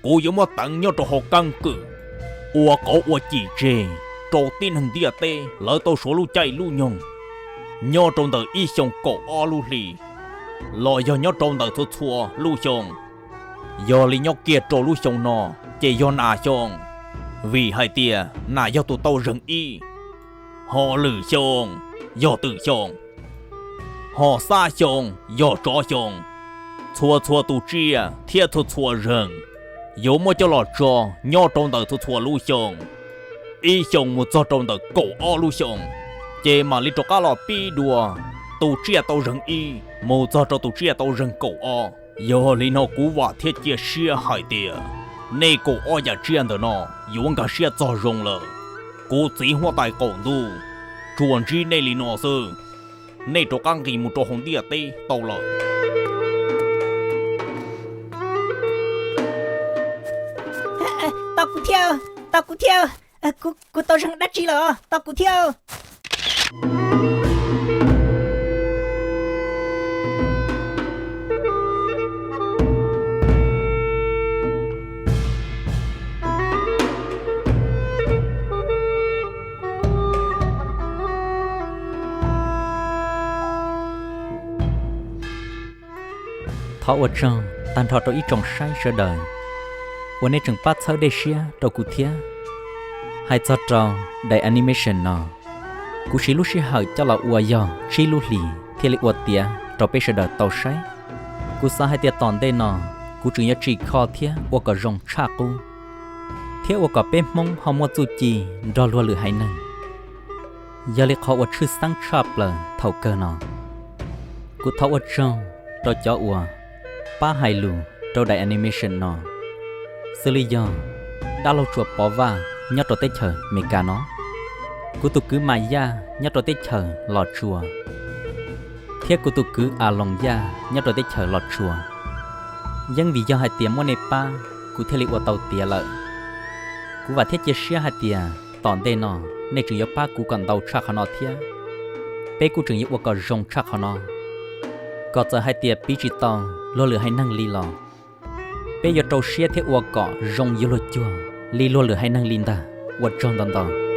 kuv yuav muab teev nyob rau hauv keeb kwm, ua qauv ua cim tseg rau tib neeg ntiaj teb lawv tau suav lub caij lub nyoog nyob rau ntawm ib xyoo kaum ob lub hli los yog nyob rau ntawm txhua txhua lub xyoo. Yog li nyob kiag rau lub xyoo no ces yog nas xyoo, vim hais tias nas yog tus tau zeeg ib. Ho lwm xyoo yog twm xyoo, ho xab xyoo yog tsov xyoo. Txhua txhua tus tsiaj thiab txhua txhua zeeg yuav muab coj los tso nyob rau ntawm txhua txhua lub xyoo. Ib xyoo mus txog rau ntawm kaum ob lub xyoo, ces mam li rov qab los pib dua tus tsiaj tau zeeg ib mus txog rau tus tsiaj tau zeeg kaum ob. Yog li no kuv vam thiab cia siab hais tias nej kaum ob yam tsiaj ntawm no yuav nkag siab txog zoo lawm. Kuv txiv huab tais qaum ntuj tsuas ntsib nej li no xwb, nej rov qab nqis mus rau hauv ntiaj teb tau lawm. Tos kuv thiab, tos kuv thiab, kuv tau zeeg dab tsi lawm, tos kuv thiab. Thov ua tsaug tag nrho rau ib tsoom saib sawv daws uas nej tseem pab txhawb dej siab rau kuv thiab. Hais txog rau daim animation no, kuv siv lub sij hawm coj los ua yog tsib lub hlis thiaj li ua tiav rau peb sawv daws tau saib. Kuv xav hais tias tom ntej no kuv tseem yuav tsim kho thiab ua kom zoo tshaj qub, thiab ua kom peb Hmoob ho muaj txuj ci nrog luag lwm haiv neeg. Yog li qhov uas tshwj xeeb tshaj plaws thaum kawg no, kuv thov ua tsaug rau cov uas pab hais lus rau daim animation no, xws li yog dab laug Tsuas Pov Vaj nyob rau teb chaws Amelikas no, kuv tus kwv Mas Yaj nyob rau teb chaws Los Tsuas, thiab kuv tus kwv A Loos Yaj nyob rau teb chaws Los Tsuas. Yeej vim yog hais tias muaj nej pab kuv thiaj li ua tau tiav lawm. Kuv vam thiab cia siab hais tias tom ntej no nej tseem yuav pab kuv kom ntau tshaj qhov no thiab. Peb kuj tseem yuav ua kom zoo tshaj qhov no, kom txawm hais tias piv tsis tau luag lwm haiv neeg li los peb yuav rau siab thiab ua kom zoo yuav luag cuag li luag lwm haiv neeg li ntag. Ua tsaug ntau ntau.